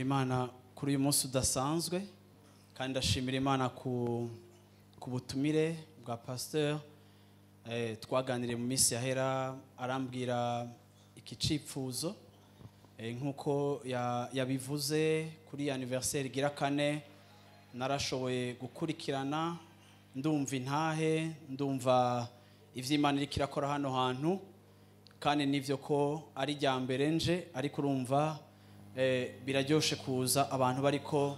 Ndashimira Imana kuri uyu munsi udasanzwe, kandi ndashimira Imana ku butumire bwa pasteur. Twaganiriye mu minsi yahera, arambwira iki cipfuzo nkuko yabivuze kuri anniversaire igira kane. Narashoboye gukurikirana, ndumva intahe, ndumva ivy'Imana iriko irakora hano hantu, kandi nivyo ko ari rya mbere nje, ariko urumva biraryoshe kuza abantu bariko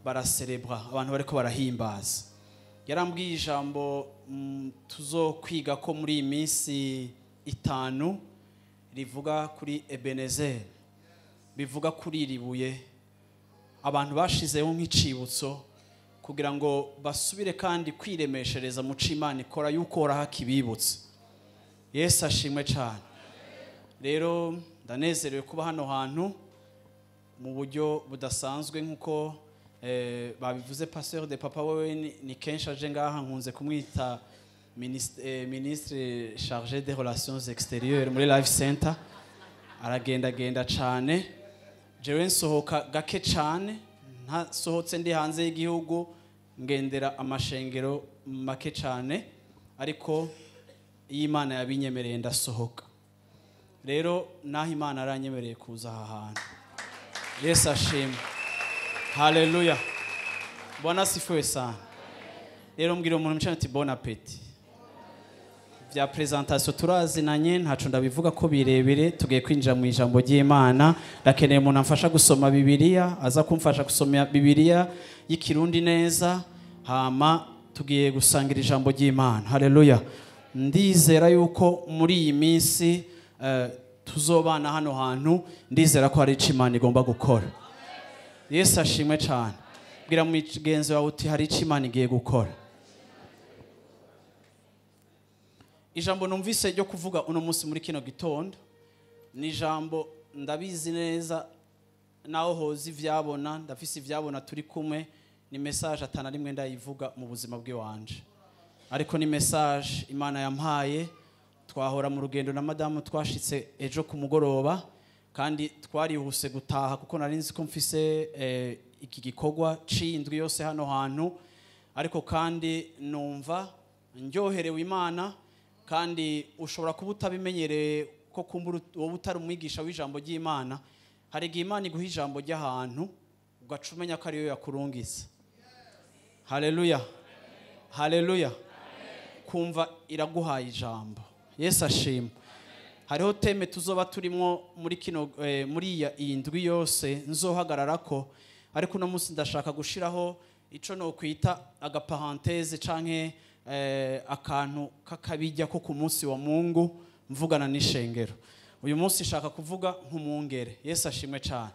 baraserebra, abantu bariko barahimbaza. Yarambwiye ijambo tuzokwiga ko muri iyi minsi itanu rivuga kuri Ebenezer, bivuga kuri iribuye abantu bashizeho nk'icibutso kugira ngo basubire kandi kwiremeshereza mu c'Imana ikora yuko horaho akibibutsa. Yesu ashimwe cyane. Rero ndanezerewe kuba hano hantu mu buryo budasanzwe nkuko babivuze. Pasteur de papa wewe ni kenshi aje ngaha, nkunze kumwita ministre chargé des relations extérieures muri Life Center. Aragendagenda cyane, jewe nsohoka gake cyane, ntasohotse ndi hanze y'igihugu, ngendera amashengero make cyane, ariko iyo Imana yabinyemereye ndasohoka. Rero naho Imana aranyemereye kuza aha hantu. Yesu ashimwe. Haleluya. Bwana asifiwe sana. Rero mbwira umuntu mcana ati bon appétit. Vya presentation turazinanye, ntaco ndabivuga ko birebire, tugiye kwinjira mu ijambo ry'Imana. Ndakeneye umuntu amfasha gusoma Bibiliya, aza kumfasha gusoma Bibiliya y'ikirundi neza, hama tugiye gusangira ijambo ry'Imana. Haleluya. Ndizera yuko muri iyi minsi tuzobana hano hantu, ndizera ko hari ico Imana igomba gukora. Yesu ashimwe cyane. Bwira mugenzi wawe uti hari ico Imana igiye gukora. Ijambo numvise ryo kuvuga uno munsi muri kino gitondo ni ijambo ndabizi neza, naho hoza ivyabona, ndafise ivyabona turi kumwe. Ni message atana rimwe ndayivuga mu buzima bw'iwanje, ariko ni message Imana yampaye. Twahora mu rugendo na madamu, twashitse ejo ku mugoroba, kandi twarihuse gutaha kuko nari nzi ko mfise iki gikorwa c'indwi yose hano hantu. Ariko kandi numva ndyoherewe Imana, kandi ushobora kuba utabimenyereye ko kumbura wowe utari umwigisha w'ijambo ry'Imana. Hari igihe Imana iguha ijambo ry'ahantu ugaca umenya ko ariyo yakurungitse. Haleluya, haleluya. Kumva iraguhaye ijambo. Yesu ashimwe. Hariho teme tuzoba turimo muri kino muri iyi ndwi yose nzohagararako, ariko uno munsi ndashaka gushiraho ico no kwita agaparenthèse canke akantu kakabijya ko ku munsi wa Mungu mvugana n'ishengero. Uyu munsi nshaka kuvuga nk'umwungere. Yesu ashimwe cyane.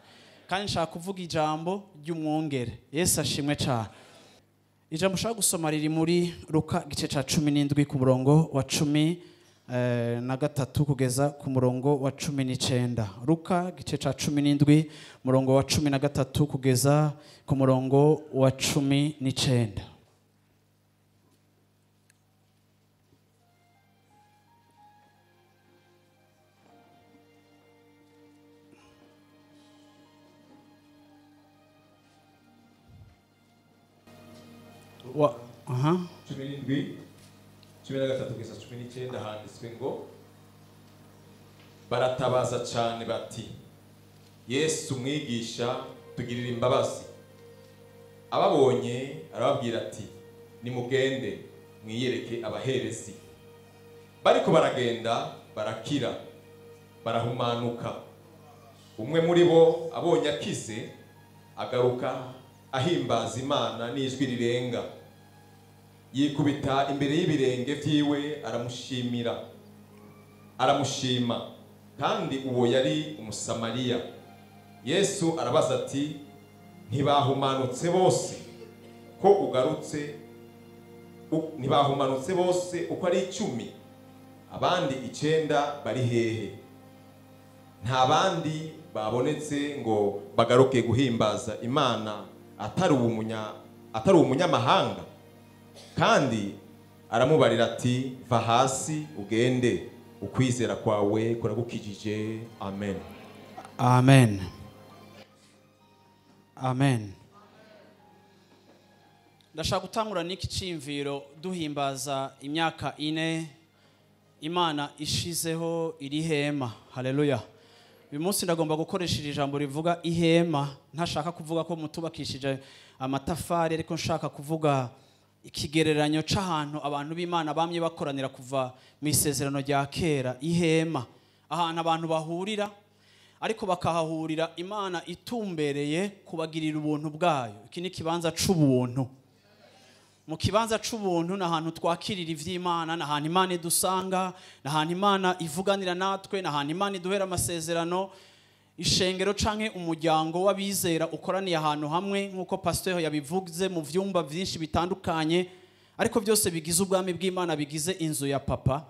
Kandi nshaka kuvuga ijambo ry'umwungere. Yesu ashimwe cyane. Ijambo nshaka gusoma riri muri Luka gice ca 17 ku murongo wa 13 kugeza ku murongo wa 19. Luka gice ca 17 murongo wa 13 kugeza ku murongo wa 19. Wa aha 17 13 kugeza 19 handitswe ngo baratabaza cyane bati Yesu mwigisha tugirira imbabazi. Ababonye arababwira ati nimugende mwiyereke abaherezi. Bariko baragenda barakira barahumanuka. Umwe muri bo abonye akize agaruka ahimbaza Imana n'ijwi rirenga, yikubita imbere y'ibirenge vyiwe aramushimira, aramushima. Kandi uwo yari Umusamariya. Yesu arabaza ati ntibahumanutse bose ko ugarutse? Ntibahumanutse bose uko ari 10? Abandi 9 bari hehe? Nta bandi babonetse ngo bagaruke guhimbaza Imana atari umunyamahanga? Kandi aramubarira ati va hasi ugende, ukwizera kwawe kuragukijije. Amen. Amen. Amen. Ndashaka gutangura n'iki cyiyumviro duhimbaza imyaka 4 Imana ishizeho iri hema. Haleluya. Uyu munsi ndagomba gukoresha iri jambo rivuga ihema, ntashaka kuvuga ko mutubakishije amatafari, ariko nshaka kuvuga ikigereranyo c'ahantu abantu b'Imana bamye bakoranira kuva mu isezerano rya kera. Ihema, ahantu abantu bahurira, ariko bakahahurira Imana itumbereye kubagirira ubuntu bwayo. Iki ni kibanza c'ubuntu. Mu kibanza c'ubuntu ni ahantu twakirira ivy'Imana, ni ahantu Imana idusanga, ni ahantu Imana ivuganira natwe, ni ahantu Imana iduhera amasezerano. Ishengero canke umuryango w'abizera ukoraniye ahantu hamwe, nk'uko pasteur yabivuze, mu vyumba vyinshi bitandukanye, ariko byose bigize ubwami bw'Imana, bigize inzu ya papa.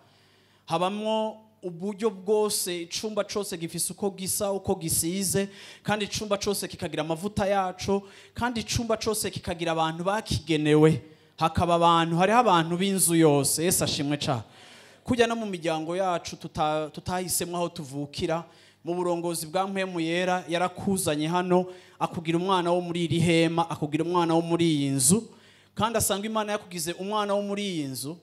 Habamwo uburyo bwose, icumba cose gifise uko gisa, uko gisize, kandi icumba cose kikagira amavuta yaco, kandi icumba cose kikagira abantu bakigenewe. Hakaba abantu, hariho abantu b'inzu yose. Yesu ashimwe cyane. Kujya no mu miryango yacu tutahisemo aho tuvukira, mu burongozi bwa Mpwemu Yera yarakuzanye hano, akugira umwana wo muri iri hema, akugira umwana wo muri iyi nzu. Kandi asanga Imana yakugize umwana wo muri iyi nzu,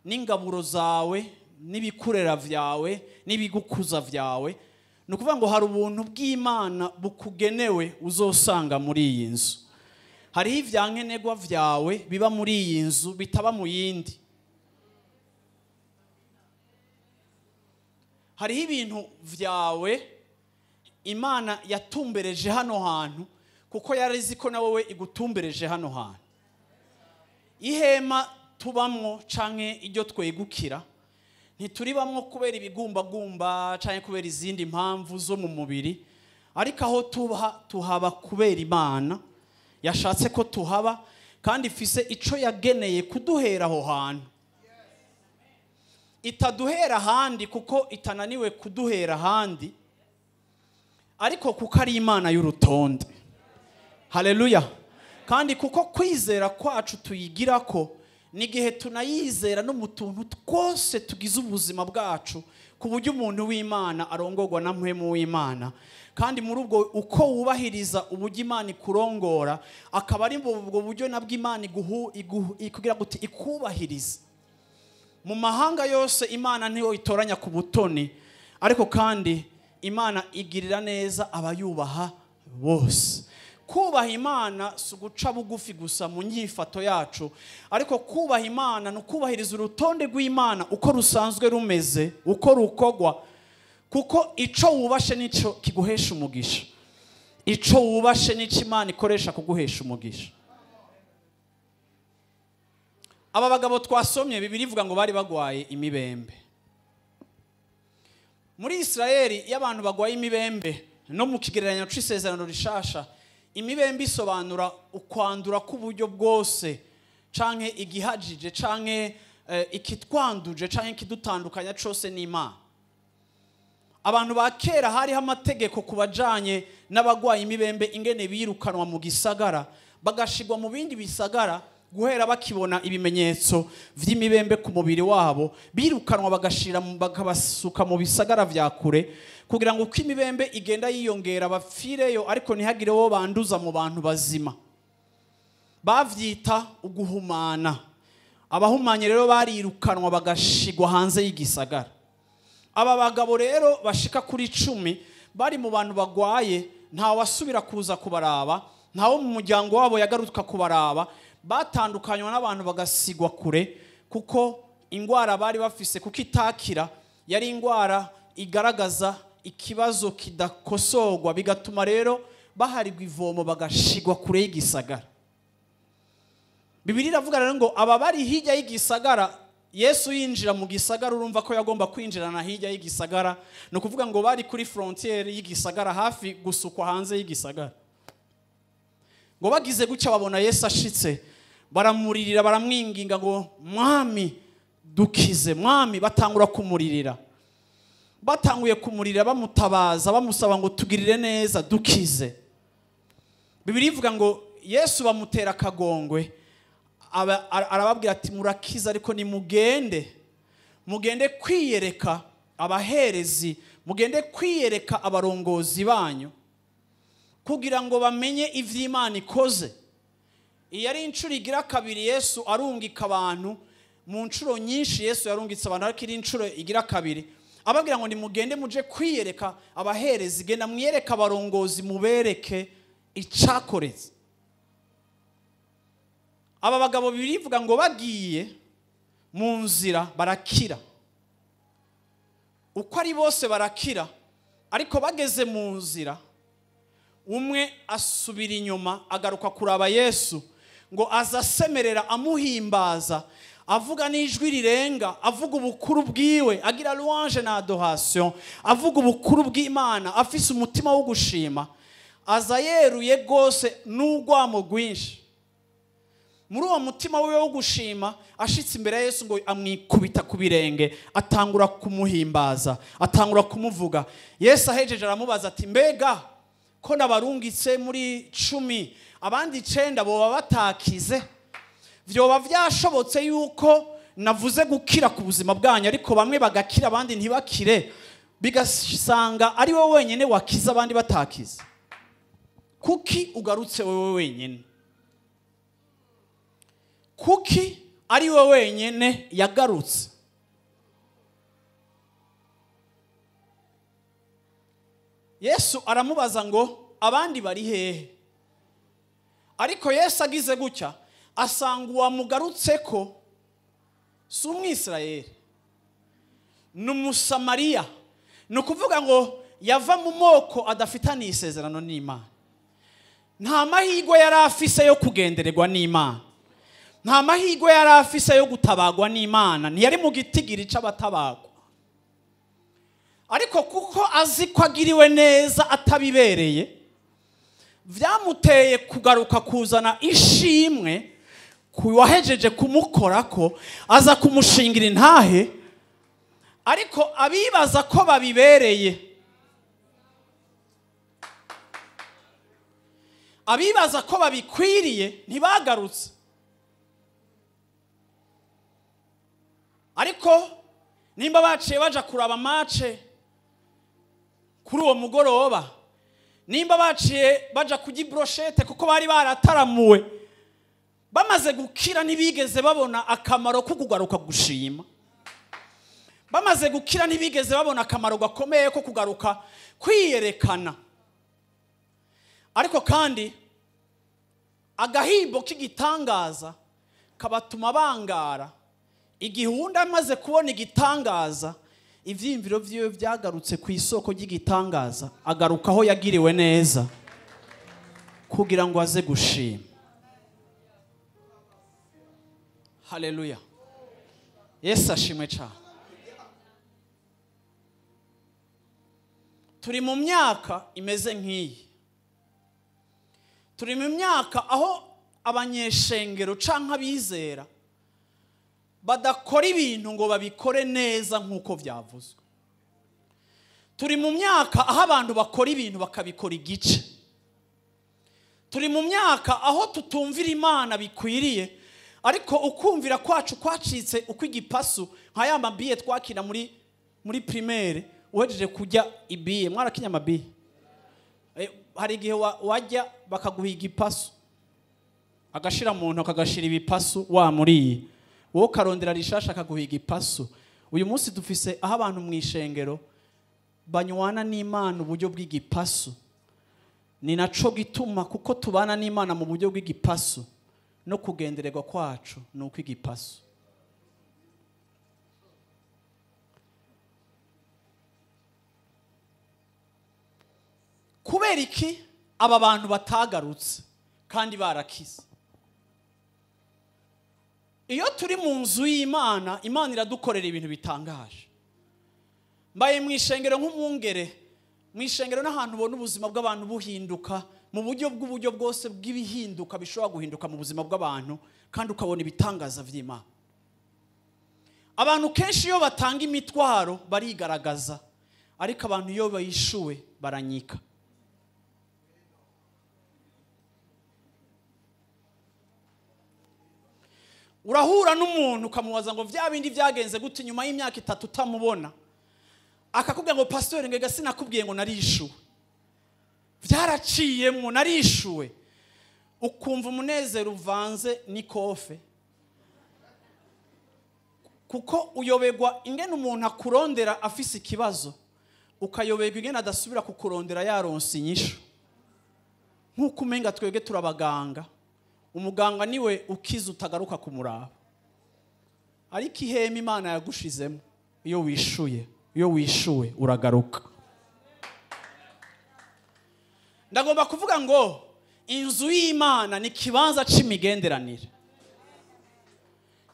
n'ingaburo zawe, n'ibikurera vyawe, n'ibigukuza vyawe. Ni ukuvuga ngo hari ubuntu bw'Imana bukugenewe uzosanga muri iyi nzu. Hariho ivyankenerwa vyawe biba muri iyi nzu bitaba mu yindi. Hariho ibintu vyawe Imana yatumbereje hano hantu, kuko yarizi ko na wowe igutumbereje hano hantu. Ihema tubamwo canke iryo twegukira, ntituribamwo kubera ibigumbagumba canke kubera izindi mpamvu zo mu mubiri, ariko aho tuba tuhaba kubera Imana yashatse ko tuhaba, kandi ifise ico yageneye kuduhera aho hantu. Itaduhera ahandi kuko itananiwe kuduhera ahandi, ariko kuko ari Imana y'urutonde. Haleluya. Kandi kuko kwizera kwacu tuyigirako, n'igihe tunayizera no mu tuntu twose tugize ubuzima bwacu, ku buryo umuntu w'Imana arongorwa na Mpwemu w'Imana. Kandi muri ubwo uko wubahiriza uburyo Imana ikurongora, akaba ari ubwo buryo nabwo Imana ikugira guti ikubahiriza. Mu mahanga yose Imana niyo itoranya ku butoni, ariko kandi Imana igirira neza abayubaha bose. Kubaha Imana si uguca bugufi gusa mu nyifato yacu, ariko kubaha Imana ni ukubahiriza urutonde rw'Imana uko rusanzwe rumeze, uko rukogwa, kuko ico wubashe nico kiguhesha umugisha. Ico wubashe nico Imana ikoresha kuguhesha umugisha. Aba bagabo twasomye Bibiliya ivuga ngo bari bagwaye imibembe. Muri Israeli iyo abantu bagwaye imibembe, no mu kigereranyo c'isezerano rishasha, imibembe isobanura ukwandura k'uburyo bwose, canke igihajije, canke ikitwanduje, canke ikidutandukanya cose n'Imana. Abantu ba kera hariho amategeko kubajanye n'abagwaye imibembe, ingene birukanwa mu gisagara bagashigwa mu bindi bisagara, guhera bakibona ibimenyetso vy'imibembe ku mubiri wabo, birukanwa bagashira bakabasuka mu bisagara vya kure, kugira ngo uko imibembe igenda yiyongera bapfireyo, ariko ntihagire wo banduza mu bantu bazima. Bavyita uguhumana. Abahumanye rero barirukanwa bagashigwa hanze y'igisagara. Aba bagabo rero bashika kuri 10 bari mu bantu bagwaye, nta wasubira kuza kubaraba, ntawo mu muryango wabo yagaruka kubaraba, batandukanywa n'abantu bagasigwa kure, kuko ingwara bari bafise kuko itakira yari ingwara igaragaza ikibazo kidakosorwa, bigatuma rero baharigwa ivomo bagashigwa kure y'igisagara. Bibiliya iravuga rero ngo aba bari hirya y'igisagara, Yesu yinjira mu gisagara, urumva ko yagomba kwinjirana hirya y'igisagara, ni ukuvuga ngo bari kuri frontiere y'igisagara, hafi gusukwa hanze y'igisagara. Ngo bagize gutya babona Yesu ashitse, baramuririra, baramwinginga ngo Mwami dukize, Mwami. Batangura kumuririra, batanguye kumuririra, bamutabaza, bamusaba ngo tugirire neza, dukize. Bibiliya ivuga ngo Yesu bamutera akagongwe, arababwira ati murakiza, ariko nimugende, mugende kwiyereka abaherezi, mugende kwiyereka abarongozi banyu. kugira ngo bamenye ivy'Imana ikoze. Iyi ari inshuro igira kabiri Yesu arungika abantu. Mu nshuro nyinshi Yesu yarungitse abantu, ariko iri nshuro igira kabiri ababwira ngo nimugende muje kwiyereka abaherezi, genda mwiyereka abarongozi, mubereke icakoretse. Aba bagabo birivuga ngo bagiye mu nzira barakira, uko ari bose barakira, ariko bageze mu nzira umwe asubira inyuma agaruka kuraba Yesu ngo azasemerera amuhimbaza, avuga n'ijwi rirenga, avuga ubukuru bwiwe, agira louange na adoration, avuga ubukuru bw'Imana, afise umutima wo gushima, aza yeruye gose n'urwamo rwinshi. Muri uwo mutima wiwe wo gushima, ashitse imbere ya Yesu ngo amwikubita ku birenge, atangura kumuhimbaza, atangura kumuvuga. Yesu ahejeje aramubaza ati mbega ko nabarungitse muri 10, abandi 9 boba batakize? Vyoba vyashobotse yuko navuze gukira ku buzima bwanyu, ariko bamwe bagakira abandi ntibakire, bigasanga ari wowe wenyene wakiza abandi batakize. Kuki ugarutse wewe wenyene? Kuki ari wowe wenyene yagarutse? Yesu aramubaza ngo abandi bari hehe? Ariko Yesu agize gutya asanga uwamugarutseko si Umwisirayeli, ni Umusamariya. Ni ukuvuga ngo yava mu moko adafitaniye isezerano n'Imana. Nta mahirwe yari afise yo kugendererwa n'Imana, nta mahirwe yari afise yo gutabagwa n'Imana, ntiyari mu gitigiri c'abatabagwa. Ariko kuko azi ko agiriwe neza atabibereye, vyamuteye kugaruka kuzana ishimwe kuwahejeje kumukorako, aza kumushingira intahe. Ariko abibaza ko babibereye, abibaza ko babikwiriye, ntibagarutse. Ariko nimba baciye baja kuraba mace kuri uwo mugoroba, nimba baciye baja kurya ibroshete kuko bari barataramuwe, bamaze gukira ntibigeze babona akamaro ko kugaruka gushima. Bamaze gukira ntibigeze babona akamaro gakomeye ko kugaruka kwiyerekana. Ariko kandi agahimbo k'igitangaza kabatuma bangara. Igihe uwundi amaze kubona igitangaza, ivyiyumviro vyiwe vyagarutse ku isoko ry'igitangaza, agaruka aho yagiriwe neza kugira ngo aze gushima. Haleluya, Yesu ashimwe cyane. Turi mu myaka imeze nk'iyi, turi mu myaka aho abanyeshengero canke abizera badakora ibintu ngo babikore neza nk'uko vyavuzwe. Turi mu myaka aho abantu bakora ibintu bakabikora igice. Turi mu myaka aho tutumvira Imana bikwiriye, ariko ukumvira kwacu kwacitse uko igipasu, nka ya mabiye twakina muri primaire, uhejeje kujya ibiye, mwarakinya amabiye. Hari igihe wajya bakaguha igipasu, agashira mu ntoki akagashira ibipasu wa muriye, wowe ukarondera rishasha akaguha igipasu. Uyu munsi dufise aho abantu mu ishengero banywana n'Imana uburyo bw'igipasu. Ni naco gituma kuko tubana n'Imana mu buryo bw'igipasu, no kugendererwa kwacu ni uko igipasu. Kubera iki aba bantu batagarutse kandi barakize? Iyo turi mu nzu y'Imana, Imana iradukorera ibintu bitangaje. Mbaye mu ishengero nk'umwungere, mu ishengero n'ahantu ubona ubuzima bw'abantu buhinduka mu buryo bw'uburyo bwose bw'ibihinduka bishobora guhinduka mu buzima bw'abantu, kandi ukabona ibitangaza vy'Imana. Abantu kenshi iyo batanga imitwaro barigaragaza, ariko abantu iyo bayishuwe baranyika. Urahura n'umuntu ukamubaza ngo vya bindi vyagenze gute nyuma y'imyaka 3 utamubona, akakubwira ngo pastor ngega sinakubwiye ngo narishuwe. Byaraciyemwo, narishuwe. Ukumva umunezero uvanze n'ikofe, kuko uyobegwa ingene umuntu akurondera afise ikibazo, ukayobegwa ingene adasubira kukurondera yaronse inyishu. Nk'uko umenga twebwe turabaganga, umuganga niwe ukiza utagaruka kumuraba. Ariko ihema Imana yagushizemo, iyo wishuye, iyo wishuwe uragaruka. Ndagomba kuvuga ngo inzu y'Imana ni kibanza c'imigenderanire.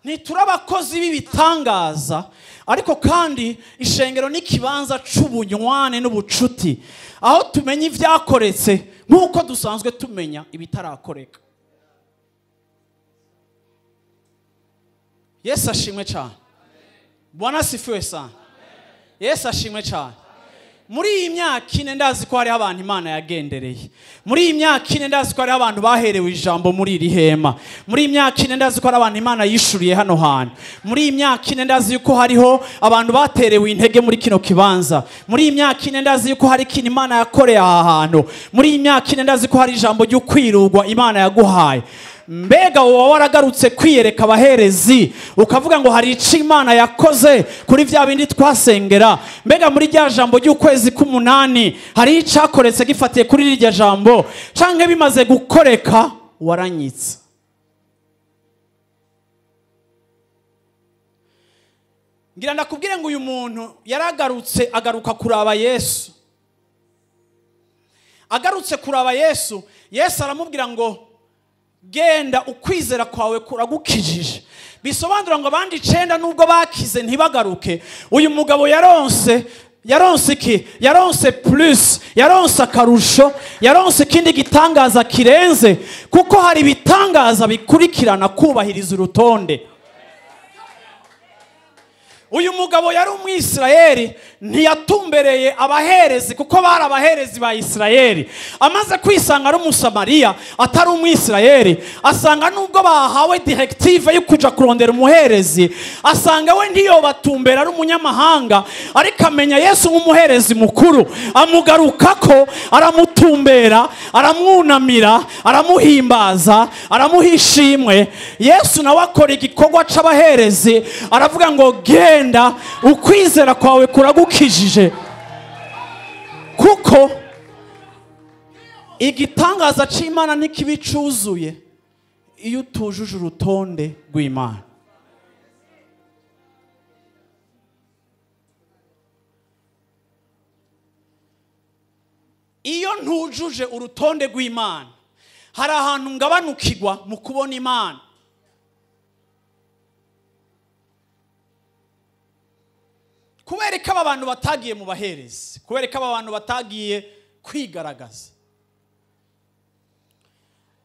Ntituri abakozi b'ibitangaza, ariko kandi ishengero ni kibanza c'ubunywane n'ubucuti, aho tumenya ivyakoretse nk'uko dusanzwe tumenya ibitarakoreka. Yesu ashimwe cyane. Bwana asifiwe sana. Yesu ashimwe cyane. Muri iyi myaka 4 ndazi ko hariho abantu Imana yagendereye. Muri iyi myaka 4 ndazi ko hariho abantu baherewe ijambo muri iri hema. Muri iyi myaka 4 ndazi ko hari abantu Imana yishuriye hano hantu. Muri iyi myaka 4 ndazi yuko hariho abantu baterewe intege muri kino kibanza. Muri iyi myaka 4 ndazi yuko hari ikintu Imana yakoreye aha hantu. Muri iyi myaka 4 ndazi ko hari ijambo ryo kwirugwa Imana yaguhaye. Mbega wowe waragarutse kwiyereka abaherezi ukavuga ngo hari ico Imana yakoze kuri vya bindi twasengera? Mbega muri rya jambo ry'ukwezi k'umunani hari icakoretse gifatiye kuri rirya jambo, canke bimaze gukoreka waranyitse? Ngira ndakubwire ngo uyu muntu yaragarutse, agaruka kuraba Yesu. Agarutse kuraba Yesu, Yesu aramubwira ngo genda, ukwizera kwawe kuragukijije. Bisobanura ngo abandi 9 nubwo bakize ntibagaruke, uyu mugabo yaronse iki? Yaronse plus, yaronse akarusho, yaronse ikindi gitangaza kirenze, kuko hari ibitangaza bikurikirana kubahiriza urutonde. Uyu mugabo yari umwisirayeli, ntiyatumbereye abaherezi kuko bari abaherezi ba Isirayeli. Amaze kwisanga ari umusamariya atari umwisirayeli, asanga nubwo bahawe directive yo kuja kurondera umuherezi, asanga we ntiyobatumbera ari umunyamahanga, ariko amenya Yesu nk'umuherezi mukuru, amugarukako, aramutumbera, aramwunamira, aramuhimbaza, aramuha ishimwe. Yesu nawe akora igikorwa c'abaherezi, aravuga ngo genda, ukwizera kwawe kuragukijije. Kuko igitangaza c'Imana ntikiba cuzuye iyo utujuje urutonde rw'Imana. Iyo ntujuje urutonde rw'Imana, hari ahantu ngabanukirwa mu kubona Imana. Kubera ko aba bantu batagiye mu baherezi, kubera ko aba bantu batagiye kwigaragaza.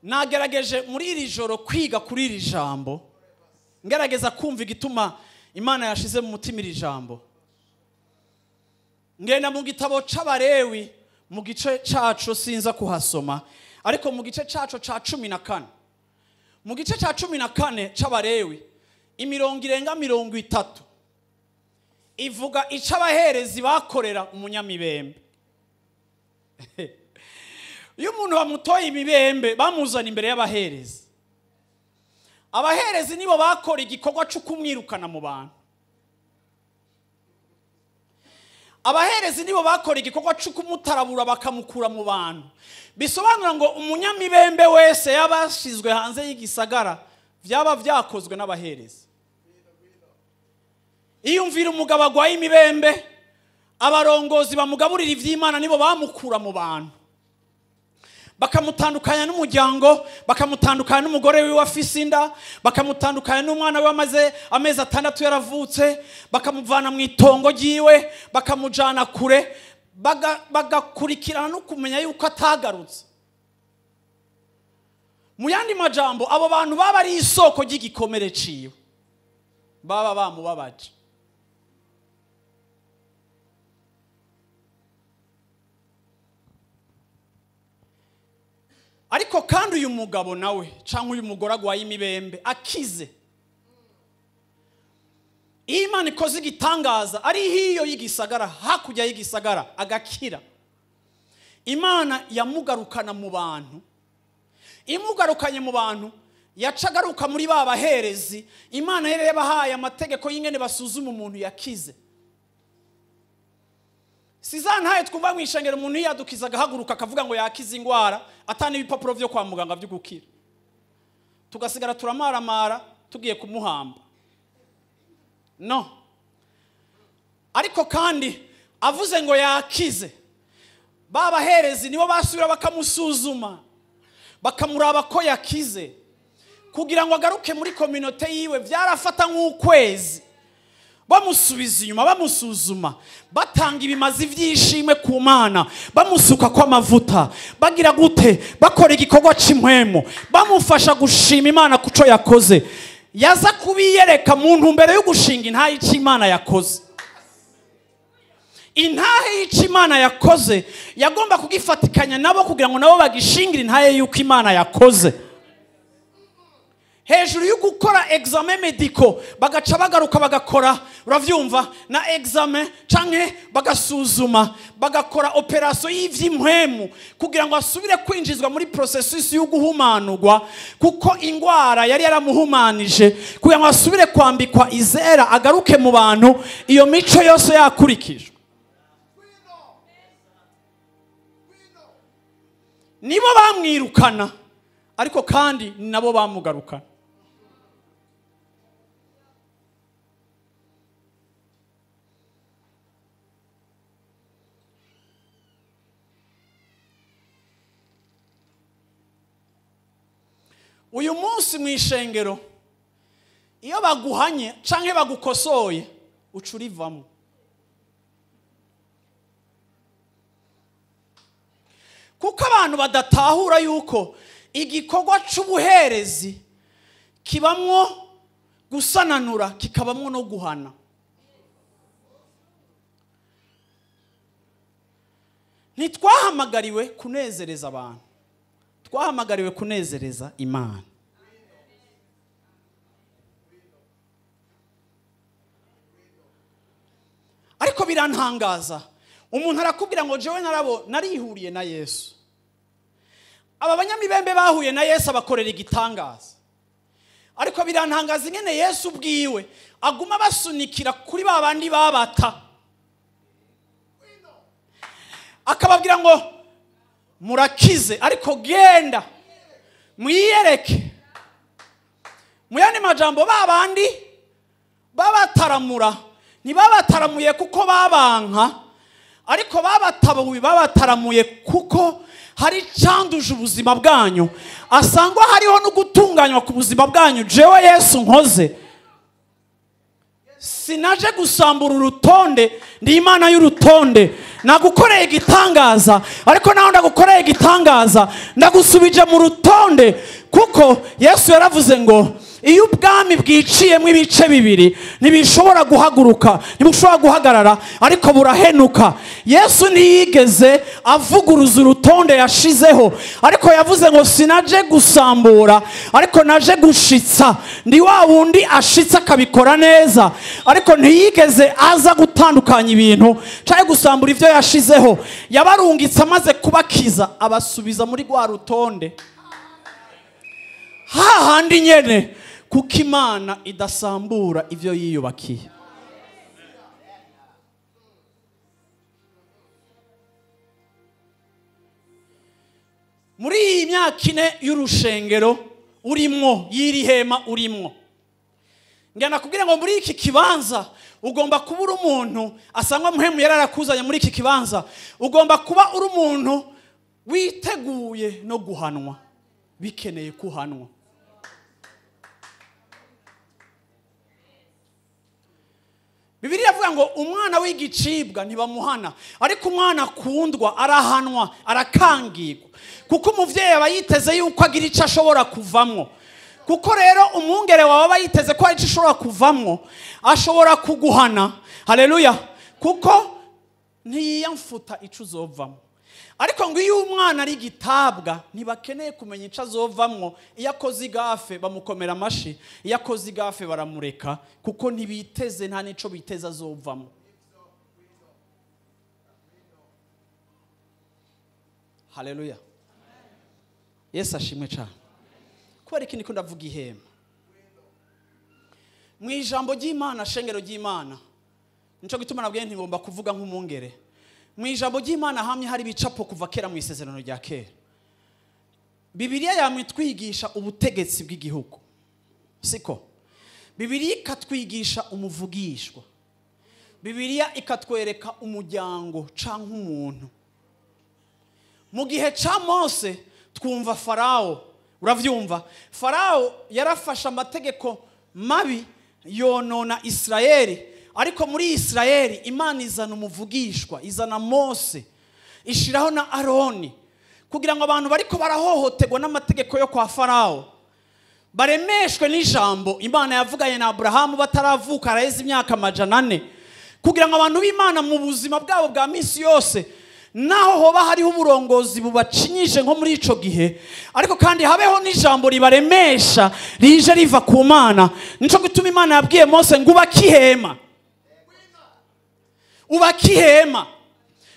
Nagerageje muri iri joro kwiga kuri iri jambo, ngerageza kumva igituma Imana yashize mu mutima iri jambo. Ngenda mu gitabo c'Abalewi, mu gice caco sinza kuhasoma, ariko mu gice caco ca 14, mu gice ca 14 c'Abalewi, imirongo irenga 30 ivuga ico abaherezi bakorera umunyamibembe. Iyo umuntu bamutoye imibembe bamuzana imbere y'abaherezi. Abaherezi nibo bakora igikorwa cyo kumwirukana mu bantu. Abaherezi nibo bakora igikorwa cyo kumutarabura bakamukura mu bantu. Bisobanura ngo umunyamibembe wese yabashizwe hanze y'igisagara byaba vyakozwe n'abaherezi. Iyumvira umugabo agwaye imibembe, abarongozi bamugaburira ivy'Imana nibo bamukura mu bantu, bakamutandukanya n'umuryango, bakamutandukanya n'umugore wiwe afise inda, bakamutandukanya n'umwana we amaze amezi 6 yaravutse, bakamuvana mu itongo ryiwe, bakamujana kure, bagakurikirana no kumenya yuko atagarutse. Mu yandi majambo, abo bantu baba ari isoko ry'igikomere ciwe, baba bamubabaje. Ariko kandi uyu mugabo nawe canke uyu mugore agwaye imibembe akize, Imana ikoze igitangaza ari hiyo y'igisagara, hakurya y'igisagara, agakira. Imana yamugarukana mu bantu, imugarukanye mu bantu yacagaruka muri ba baherezi. Imana yari yabahaye amategeko y'ingene basuzuma umuntu yakize. Sizantaye twumva mu ishengero umuntu yiyadukiza agahaguruka akavuga ngo yakize ingwara atana ibipapuro vyo kwa muganga byo gukira, tugasigara turamaramara tugiye kumuhamba. No, ariko kandi avuze ngo yakize, ba baherezi nibo basubira bakamusuzuma bakamuraba ko yakize kugira ngo agaruke muri communauté yiwe. Byarafata nk'ukwezi bamusubiza inyuma, bamusuzuma, batanga ibimazi vy'ishimwe ku Mana, bamusuka kwa mavuta, bagira gute, bakora igikorwa c'impwemu, bamufasha gushima Imana kuco yakoze. Yaza kubiyereka mu ntumbero yo gushinga intahe y'Imana yakoze. Intahe y'Imana yakoze yagomba kugifatikanya nabo kugira ngo nabo bagishingire intahe y'uko Imana yakoze. Hejuru yo gukora examen medico bagaca bagaruka bagakora, uravyumva, na examen canke bagasuzuma, bagakora operation y'ivy'impwemu kugira ngo asubire kwinjizwa muri processus yo guhumanurwa, kuko ingwara yari yaramuhumanije, kugira ngo asubire kwambikwa izera agaruke mu bantu iyo mico yose yakurikijwe. Nibo bamwirukana ariko kandi nabo bamugarukana. Uyu munsi mu ishengero iyo baguhanye canke bagukosoye ucurivamo. Kuko abantu badatahura yuko igikorwa c'ubuherezi kibamwo gusananura kikabamwo no guhana. Ntitwahamagariwe kunezereza abantu, twahamagariwe kunezereza Imana. Ariko birantangaza, umuntu arakubwira ngo jewe narabo narihuriye na Yesu. Aba banyamibembe bahuye na Yesu abakorera igitangaza. Ariko birantangaza ingene Yesu ubwiwe aguma basunikira kuri babandi babata, akababwira ngo murakize ariko genda mwiyereke. Muyandi majambo, babandi babataramura ntibabataramuye kuko babanka, ariko babatabuye babataramuye kuko hari canduje ubuzima bwanyu, asangwa hariho no gutunganywa ku buzima bwanyu. Jewe Yesu nkoze, sinaje gusambura urutonde, ndi Imana y'urutonde. Nagukoreye igitangaza, ariko naho ndagukoreye igitangaza ndagusubije mu rutonde, kuko Yesu yaravuze ngo iyo ubwami bwiciyemo ibice bibiri ntibishobora guhaguruka, ntibushobora guhagarara, ariko burahenuka. Yesu ntiyigeze avuguruza urutonde yashizeho, ariko yavuze ngo sinaje gusambura ariko naje gushitsa. Ndi wa wundi ashitsa akabikora neza, ariko ntiyigeze aza gutandukanya ibintu cyangwa gusambura ivyo yashizeho. Yabarungitse amaze kubakiza abasubiza muri rwa rutonde hahandi nyene, kuko Imana idasambura ivyo yiyubakiye. Muri iyi myaka ine y'urushengero urimwo, y'iri hema urimwo, ngana kubwira ngo muri iki kibanza ugomba kuba uri umuntu asangwa muhemu yararakuzanye muri iki kibanza, ugomba kuba uri umuntu witeguye no guhanwa, bikeneye kuhanwa. Bibiliya ivuga ngo umwana w'igicibwa ntibamuhana, ariko umwana akundwa arahanwa, arakangirwa, kuko umuvyeyi aba yiteze yuko agira ico ashobora kuvamwo. Kuko rero umwungere wawe aba yiteze ko hari ico ashobora kuvamwo, ashobora kuguhana. Haleluya! Kuko ntiyiyamfuta ico uzovamwo. Ariko ngo iyo umwana ari gitabwa ntibakeneye kumenya ico azovamwo. Iyo akoze igafe bamukomera amashi, iyo akoze igafe baramureka, kuko ntibiteze, nta nico biteze azovamwo. Haleluya. Yesu ashimwe cyane. Kubera iki ndiko ndavuga ihema? Mu ijambo ry'Imana, shengero ry'Imana, nico gituma nabwiye nti ngomba kuvuga nk'umungere. Mu ijambo ry'Imana hamwe hari ibicapo kuva kera mu isezerano rya kera. Bibiliya yamwitwigisha ubutegetsi bw'igihugu. Siko. Bibiliya ikatwigisha umuvugishwa. Bibiliya ikatwereka umuryango canke umuntu. Mu gihe ca Mose twumva Farao, uravyumva? Farao yarafashe amategeko mabi yonona Israeli, ariko muri Israeli Imana izana umuvugishwa, izana Mose, ishiraho na Aroni kugira ngo abantu bariko barahohoterwa n'amategeko yo kwa Farao baremeshwe n'ijambo Imana yavuganye na Abrahamu bataravuka araheze imyaka 400, kugira ngo abantu b'Imana mu buzima bwabo bwa misi yose naho hoba hariho uburongozi bubacinyije nko muri ico gihe, ariko kandi habeho n'ijambo ribaremesha rije riva ku Mana. Nico gituma Imana yabwiye Mose ngo ubakihema, ubakihema,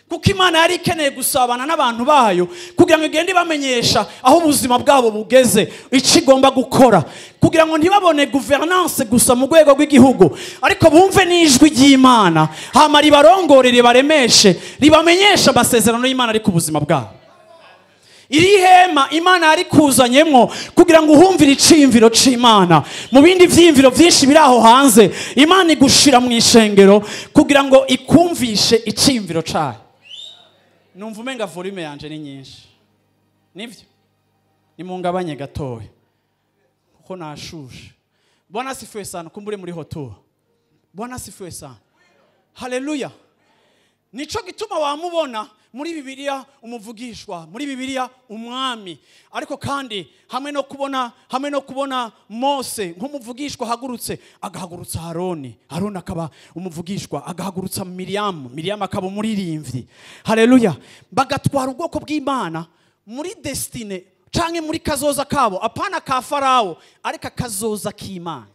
kuko Imana yari ikeneye gusabana n'abantu bayo kugira ngo igende bamenyesha aho ubuzima bwabo bugeze, ico igomba gukora, kugira ngo ntibabone governance gusa mu rwego rw'igihugu, ariko bumve n'ijwi ry'Imana, hama ribarongore, ribaremeshe, ribamenyeshe amasezerano y'Imana ari ku buzima bwabo. Iri hema Imana yari kuzanyemwo kugira ngo uhumvire iciyumviro c'Imana. Mu bindi vyiyumviro vyinshi biri aho hanze, Imana igushira mu ishengero kugira ngo ikumvishe iciyumviro cayo. Numva umenga volume yanje ni nyinshi. Nivyo? Nimungabanye gatoya kuko nashushe. Bwana asifiwe sana. Kumbure muri hoto. Bwana asifiwe sana. Haleluya. Nico gituma wamubona muri Bibiliya umuvugishwa, muri Bibiliya umwami, ariko kandi hamwe no kubona Mose nk'umuvugishwa hagurutse, agahagurutsa Aroni, Aroni akaba umuvugishwa, agahagurutsa Miriam, Miriam akaba umuririmbyi. Haleluya. Bagatwara ubwoko bw'Imana muri destine canke muri kazoza kabo, apana ka Farao, ariko kazoza k'Imana.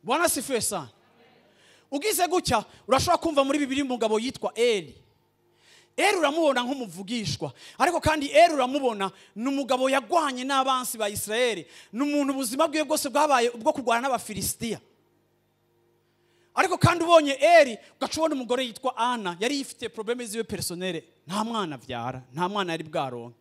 Bwana asifiwe sana. Ugize gutya urashobora kumva muri Bibiliya umugabo yitwa Eli. Eli uramubona nk'umuvugishwa, ariko kandi Eli uramubona ni umugabo yagwanye n'abansi ba Israeli, ni umuntu ubuzima bwiwe bwose bwabaye ubwo kurwana n'Abafilisitiya. Ariko kandi ubonye Eli ugaca ubona umugore yitwa Ana, yari yifitiye probleme ziwe personnelle, nta mwana avyara, nta mwana yari bwaronke.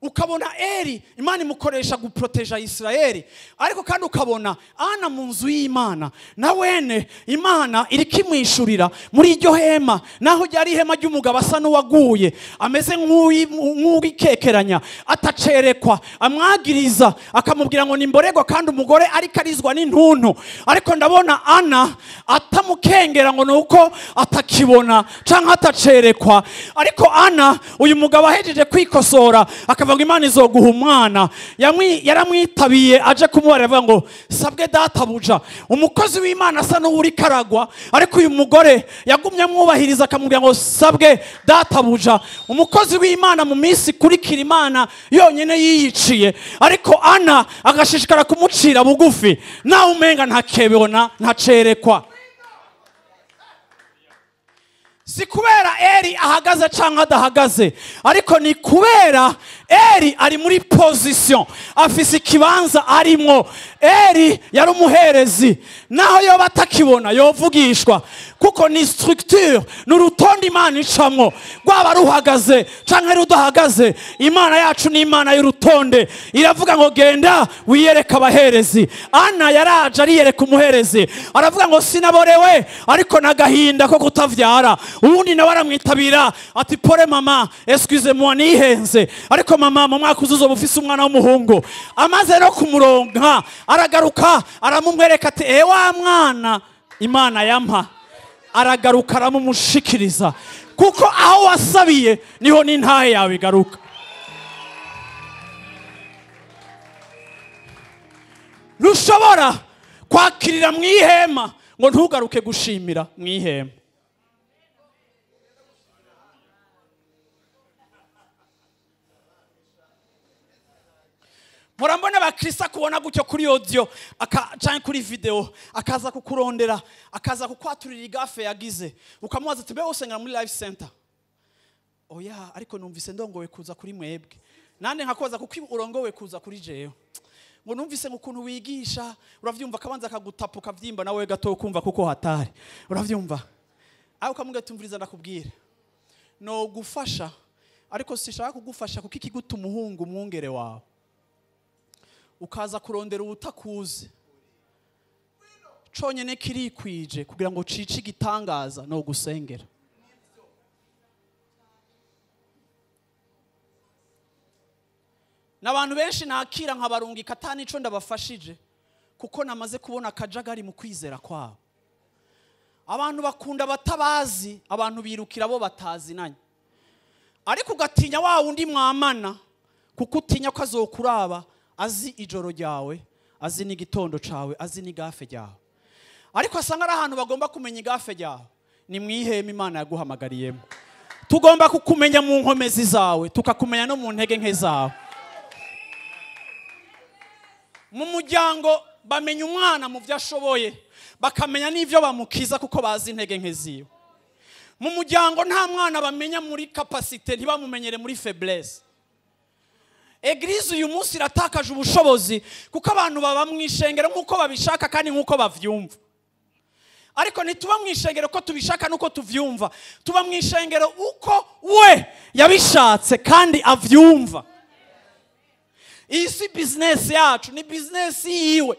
Ukabona Eli Imana imukoresha guproteja Israeli, ariko kandi ukabona Ana mu nzu y'Imana, na wene Imana irikimwishurira muri iryo hema, naho ryari ihema ry'umugabo asa n'uwaguye, ameze nk'uwikekeranya, atacerekwa, amwagiriza akamubwira ngo nimboregwa, kandi umugore ariko arizwa n'intuntu. Ariko ndabona Ana atamukengera ngo nuko atakibona canke atacerekwa, ariko Ana uyu mugabo ahejeje kwikosora akavuga Imana izoguha umwana, yaramwitabiye aje kumubarira avuga ngo sabwe databuja. Umukozi w'Imana asa n'uri karagwa, ariko uyu mugore yagumye amwubahiriza akamubwira ngo sabwe databuja. Umukozi w'Imana mu minsi kurikira Imana yonyene yiyiciye, ariko Ana agashishikara kumucira bugufi, nawe umenga ntakebona ntacerekwa. Si kubera Eli ahagaze canke adahagaze, ariko ni kubera Eli ari muri position, afise ikibanza arimwo. Eli yari umuherezi, naho yoba atakibona yovugishwa, kuko ni structure, n'urutonde Imana icamwo, rwaba ruhagaze canke rudahagaze. Imana yacu ni Imana y'urutonde, iravuga ngo genda wiyereka abaherezi. Ana yaraje ariyereka umuherezi, aravuga ngo sinaborewe ariko nagahinda ko kutavyara. Ubundi nawe aramwitabira ati pole mama, excusez-moi nihenze, ariko mama mu mwaka uzuzo bufise umwana w'umuhungu. Amaze no kumuronka aragaruka aramumwereka ati e wa mwana Imana yampa, aragaruka aramumushikiriza, kuko aho wasabiye niho n'intahe yawe igaruka. Ntushobora kwakirira mu ihema ngo ntugaruke gushimira mu ihema. Murambona abakrista kubona gutyo kuri audio canke kuri video, akaza kukurondera, akaza kukwaturira igafe yagize, ukamubaza ati mbe usengera muri life center, Oya, ariko numvise ndongowe kuza kuri mwebwe. Nande nkakoza kuko urongowe kuza kuri jewe. Ngo numvise ngo ukuntu wigisha, uravyumva kabanza akagutapuka vyimba nawe gato kumva kuko hatari. Uravyumva? Aho ukamubwira tumviriza ndakubwira. No gufasha, ariko sishaka kugufasha kuko ikiguta umuhungu umwungere wawe. Ukaza kurondera ubutakuzi. Conyene kirikwije kugira ngo cice igitangaza no gusengera. N'abantu benshi nakira nkabarungika atanico ndabafashije kuko namaze kubona akajagari mu kwizera kwabo. Abantu bakunda batabazi, abantu birukira bo batazinanye. Ariko ugatinya wa wundi mwamana kuko utinya ko azokuraba azi ijoro ryawe, azi n'igitondo cawe, azi n'igafe ryawe. Ariko asanga ari ahantu bagomba kumenya igafe ryawe, ni mwihema Imana yaguhamagariyemo. Tugomba kukumenya mu nkomezi zawe, tukakumenya no mu ntege nke zawe. Mu muryango bamenya umwana mu byo ashoboye, bakamenya n'ivyo bamukiza kuko bazi intege nke ziwe. Mu muryango nta mwana bamenya muri capacité, ntibamumenyere muri faiblesse. Eglise uyu munsi iratakaje ubushobozi kuko abantu baba mu ishengero nkuko babishaka kandi nkuko bavyumva. Ariko ntituba mu ishengero ko tubishaka nuko tuvyumva, tuba mu ishengero uko we yabishatse kandi avyumva. Iyi si business yacu, ni business yiwe.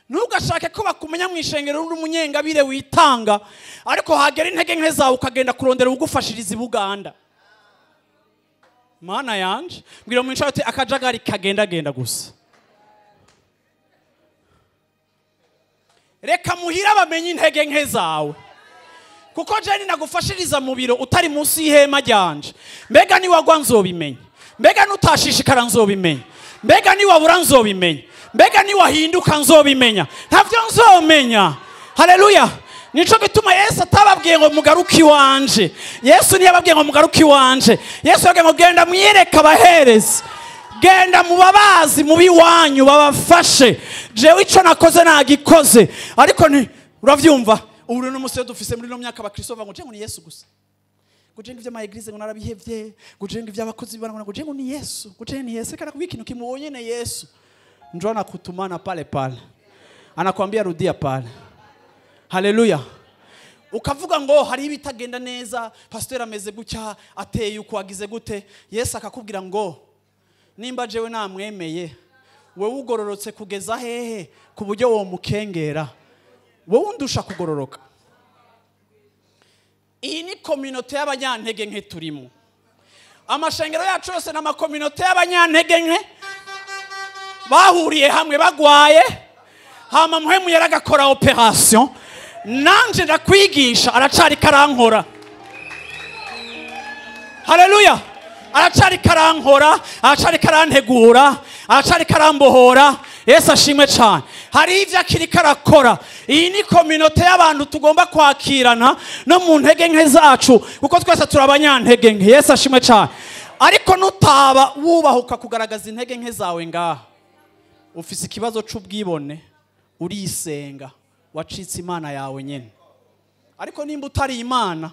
Ntugashake ko bakumenya mu ishengero uri umunyengabire witanga, ariko hagera intege nke zawe ukagenda kurondera ugufashiriza i Buganda. Mana yanje, mbwira mu nshuti akajagari kagenda genda gusa. Reka muhira bamenye intege nke zawe. Kuko je nagufashiriza mu biro utari munsi y'ihema ryanje. Mbega ni wagwa nzobimenya. Mbega nutashishikara nzobimenya. Mbega ni wabura nzobimenya. Mbega ni wahinduka nzobimenya. Ntavyo nzomenya. Haleluya. Nico gituma Yesu atababwiye ngo mugaruke iwanje. Yesu ntiyababwiye ngo mugaruke iwanje. Yesu yababwiye ngo genda mwiyereke abaherezi. Genda mubabazi mubi wanyu babafashe. Jewe ico nakoze nagikoze. Ariko ni uravyumva ubu no musi dufise muri no myaka abakristo bavuga ngo je ngo ni Yesu gusa. Ngo je ngo ivyo ama eglise ngo narabihevye, ngo je ngo ivyo abakozi bana ngo je ngo ni Yesu, ngo je ni Yesu. Kana kubika ikintu kimubonye ne Yesu. Njoo anakutumana pale pale. Anakuambia rudia pale. Haleluya. Ukavuga ngo hari ibitagenda neza, pastor ameze gutya, ateye uko agize gute. Yesu akakubwira ngo nimba jewe namwemeye, wewe ugororotse kugeza hehe ku buryo wo mukengera, wewe undusha kugororoka. Iyi ni communauté y'abanyantege nke turimo. Amashengero yacu yose n'ama communauté y'abanyantege nke bahuriye hamwe bagwaye, hama muhemu yaragakora operation. Nanje ndakwigisha aracari karankora. Haleluya. Aracari karankora, aracari karantegura, aracari karambohora. Yesu ashimwe cyane. Hari ivyo akiri karakora. Iyi ni communauté y'abantu tugomba kwakirana no mu ntege nke zacu kuko twese turabanyantege nke. Yesu ashimwe cyane. Ariko nutaba wubahuka kugaragaza intege nke zawe ngaha, ufise ikibazo c'ubwibone, urisenga, wacitse Imana yawe nyene. Ariko nimba utari Imana,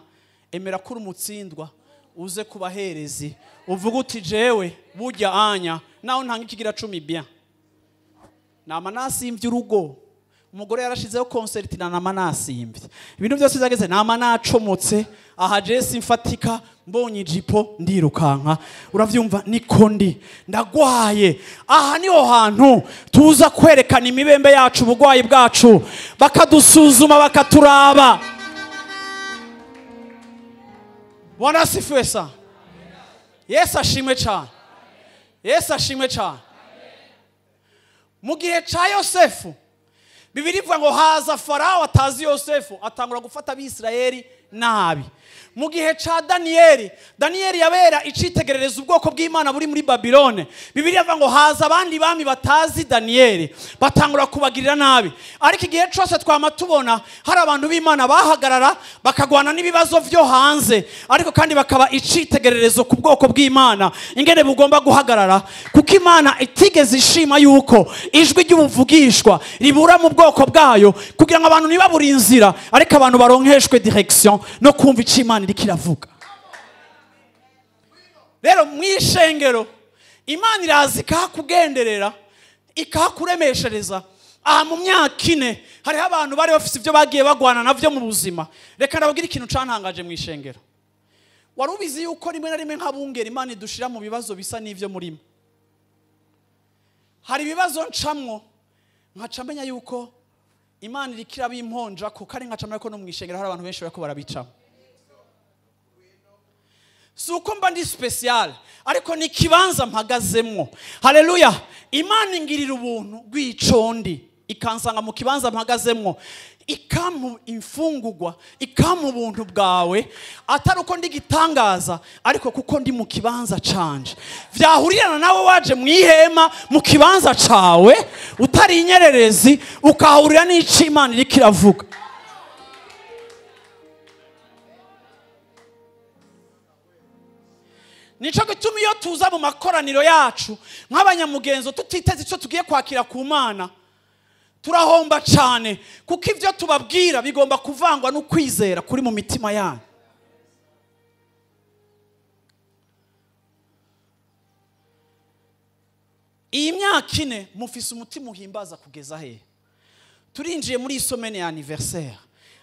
emera kuri umutsindwa, uze kubaherezi, uvuga uti jewe burya anya naho ntanga ikigira 10 bien. Nama nasimvye urugo. Umugore yarashizeho concert na nama nasimvye. Ibintu byose byageze nama nacomotse, aha je simfatika, mbonye ijipo ndirukanka. Uravyumva niko ndi ndagwaye. Aha niho hantu tuza kwerekana imibembe yacu, ubugwayi bwacu, bakadusuzuma bakaturaba. Bwana asifiwe sana. Yesu ashimwe cyane. Yesu ashimwe cyane. Mu gihe ca Yosefu, Bibiliya ivuga ngo haza Farao atazi Yosefu, atangura gufata Abisirayeli nabi. Mu gihe ca Daniyeli, Daniyeli yabera icitegerereza ubwoko bw'Imana buri muri Babilone. Bibiliya ivuga ngo haza abandi bami batazi Daniyeli, batangura kubagirira nabi. Ariko igihe cyose twama tubona hari abantu b'Imana bahagarara bakagwana n'ibibazo vyo hanze, ariko kandi bakaba icitegererezo ku bwoko bw'Imana ingene bugomba guhagarara, kuko Imana itigeze ishima yuko ijwi ry'ubuvugishwa ribura mu bwoko bwayo kugira ngo abantu ntibabure inzira, ariko abantu baronkeshwe direction no kumva ico Imana iriko iravuga. Rero mwishengero Imana iraza ikahakugenderera, ikahakuremeshereza. Aha mu myaka 4 hariho abantu bari bafite ibyo bagiye bagwana navyo mu buzima. Reka ndababwire ikintu cantangaje mwishengero. Wari ubizi yuko rimwe na rimwe nk'abungeri Imana idushira mu bibazo bisa n'ivyo murimo. Hari ibibazo ncamwo nkaca menya yuko Imana iriko irabimponja ko, kandi nkaca menya ko no mwishengero hari abantu benshi bariko barabicamo. Si uko mba ndi special, ariko ni ikibanza mpagazemwo. Haleluya. Imana ingirira ubuntu bw'icondi, ikansanga mu kibanza mpagazemwo, ikampa imfungurwa, ikampa ubuntu bwawe, atari uko ndi gitangaza, ariko kuko ndi mu kibanza canje. Vyahurirana nawe waje mu ihema mu kibanza cawe, utari inyererezi, ukahurira n'ico Imana iriko iravuga. Nico gituma iyo tuza mu makoraniro yacu nk'abanyamugenzo tutiteze ico tugiye kwakira ku Mana, turahomba cane, kuko ivyo tubabwira bigomba kuvangwa no kwizera kuri mu mitima yanyu. Iyi myaka 4 mufise umutima uhimbaza kugeza he? Turinjiye muri semaine ya anniversaire,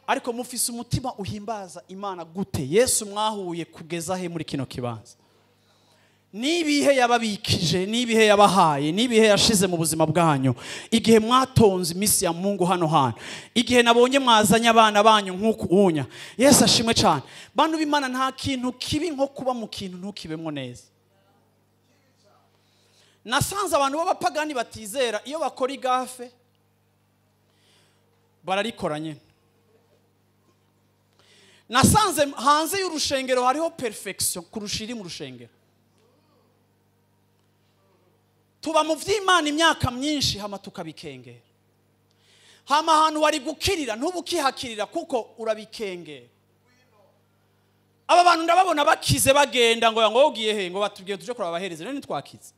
ariko mufise umutima uhimbaza Imana gute? Yesu mwahuye kugeza he muri kino kibanza? Nibihe yababikije, nibihe yabahaye, nibihe yashize mu buzima bwanyu igihe mwatonze imisi ya Mungu hano hantu, igihe nabonye mwazanye abana banyu nk'uku unya. Yesu ashimwe cyane. Bantu b'Imana, nta kintu kibi nko kuba mu kintu ntukibemo neza. Nasanze abantu b'abapagani batizera iyo bakora igafe bararikora nyine. Nasanze hanze y'urushengero hariho perfection kurusha iri mu rushengero. Tuba mu vy'Imana imyaka myinshi hama tukabikengera. Hama ahantu wari gukirira ntubukihakirira kuko urabikengera. Aba bantu ndababona bakize bagenda ngo ngo ugiye he, ngo batubwiye tuje kuraba abahereze, none ntitwakize.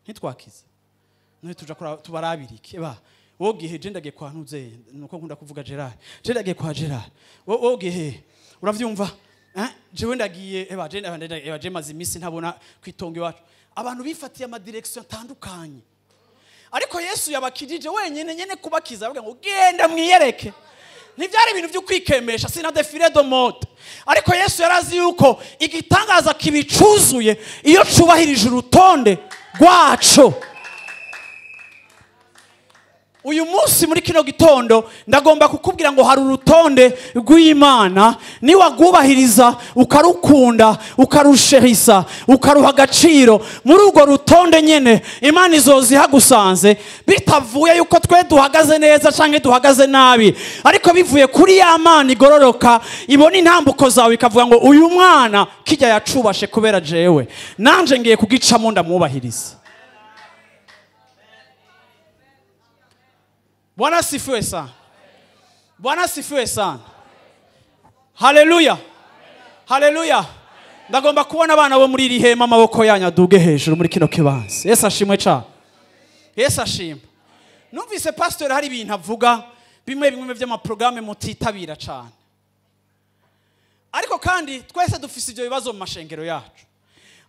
Ntitwakize. None tuja kuraba tubarabirike ba. Wogiye he, je ndagiye kwa ntuze, nuko nkunda kuvuga Gerard. Je ndagiye kwa Gerard. Wogiye he, uravyumva? Jewe ndagiye eba je eba je maze imisi ntabona kwitonga iwacu. Abantu bifatiye ama direction atandukanye. Ariko Yesu yabakijije wenyene nyene kubakiza, avuga ngo genda mwiyereke. Ntivyari ibintu byo kwikemesha, sina défilé de mode. Ariko Yesu yarazi yuko igitangaza kibicuzuye iyo cubahirije urutonde rwaco. Uyu munsi muri kino gitondo ndagomba kukubwira ngo hari urutonde rw'Imana, niwagubahiriza ukarukunda ukarusherisa ukaruha agaciro, muri urwo rutonde nyene Imana izozihagusanze, bitavuye yuko twe duhagaze neza canke duhagaze nabi, ariko bivuye kuri ya Mana igororoka ibona intambuko zawe ikavuga ngo uyu mwana kijya yacubashe kubera jewe, nanje ngiye kugicamo ndamwubahiriza. Bwana asifiwe sana. Bwana asifiwe sana. Haleluya. Haleluya. Ndagomba kubona abana bo muri iri hema amaboko yanyu aduge hejuru muri kino kibanza. Yesu ashimwe cyane. Yesu ashimwe. Numvise pastor hari ibintu avuga bimwe bimwe by'amaprograme mutitabira cyane. Ariko kandi twese dufise ibyo bibazo mu mashengero yacu.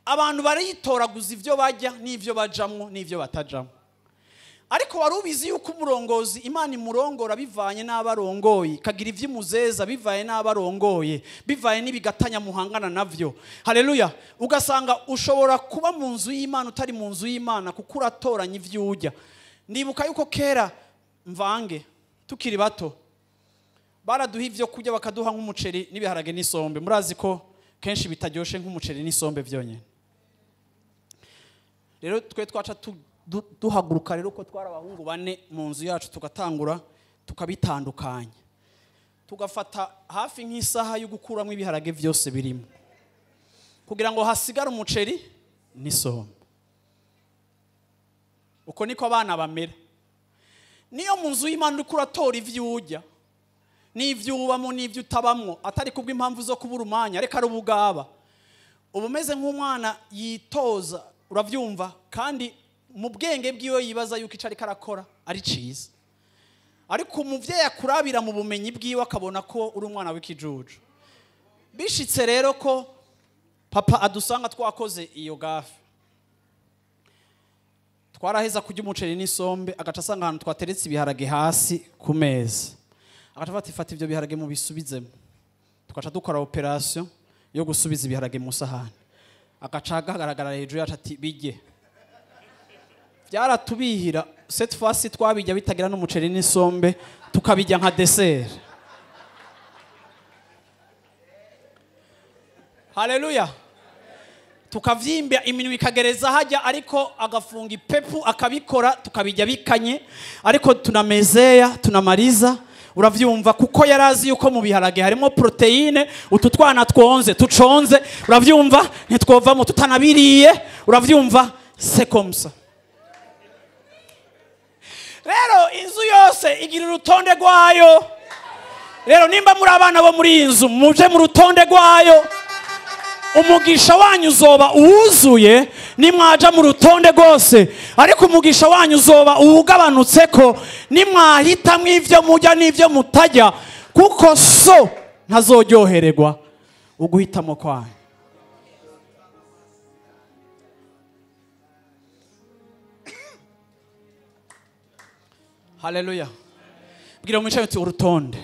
Abantu barayitoraguza ivyo bajya n'ivyo bajamwo n'ivyo batajamwo. Ariko wari ubizi yuko umurongozi Imana imurongora bivanye n'abarongoye, kagira ivyimuzeza bivanye n'abarongoye, bivanye n'ibigatanya muhangana navyo. Haleluya. Ugasanga ushobora kuba mu nzu y'Imana utari mu nzu y'Imana kuko uratoranya ivyo urya. Ndibuka yuko kera mvange tukiri bato baraduha ivyo kurya bakaduha nk'umuceri n'ibiharage n'isombe. Murazi ko kenshi bitaryoshe nk'umuceri n'isombe vyonyene. Rero twe twaca duhaguruka rero ko twari abahungu bane mu nzu yacu, tugatangura tukabitandukanya, tugafata hafi nk'isaha yo gukuramo ibiharage byose birimo kugira ngo hasigare umuceri n'isombe. Uko niko abana bamera. Niyo mu nzu y'Imana uriko uratora ivyo urya n'ivyo ubamo n'ivyo utabamwo, atari kubw'impamvu zo kubura umwanya, reka ari ubugaba. Uba umeze nk'umwana yitoza, uravyumva, kandi mu bwenge bwiwe yibaza yuko ico ariko arakora ari ciza, ariko umuvyeyi akurabira mu bumenyi bwiwe akabona ko uri umwana w'ikijuju. Bishitse rero ko Papa adusanga twakoze iyo gaffe, twaraheza kurya umuceri n'isombe, agaca asanga ahantu twateretse ibiharage hasi ku meza, agaca afata ifata ibyo biharage mu bisubizemo, tugaca dukora opération yo gusubiza ibiharage mu sahani, agaca agaragara hejuru yacu ati bijye. Byaratubihira. Cette fois twabijya bitagira n'umuceri n'isombe, tukabijya nka dessert. Haleluya. Tukavyimbya iminwe ikagereza hajya, ariko agafunga ipepu akabikora, tukabijya bikanye, ariko tunamezea tunamaliza. Uravyumva, kuko yarazi yuko mu biharage harimo protéine, utu twana twonze tuconze, uravyumva, ntitwovamo tutanabiriye, uravyumva, c'est comme ça. Rero inzu yose igira urutonde rwayo. Rero nimba muri abana bo muri iyi nzu, muje mu rutonde rwayo. Umugisha wanyu uzoba uwuzuye nimwaja mu rutonde rwose, ariko umugisha wanyu uzoba uwugabanutse ko nimwahitamwo ivyo mujya n'ivyo mutajya, kuko so ntazoryohererwa uguhitamo kwanyu. Haleluya. Bwira mwicaye uti urutonde.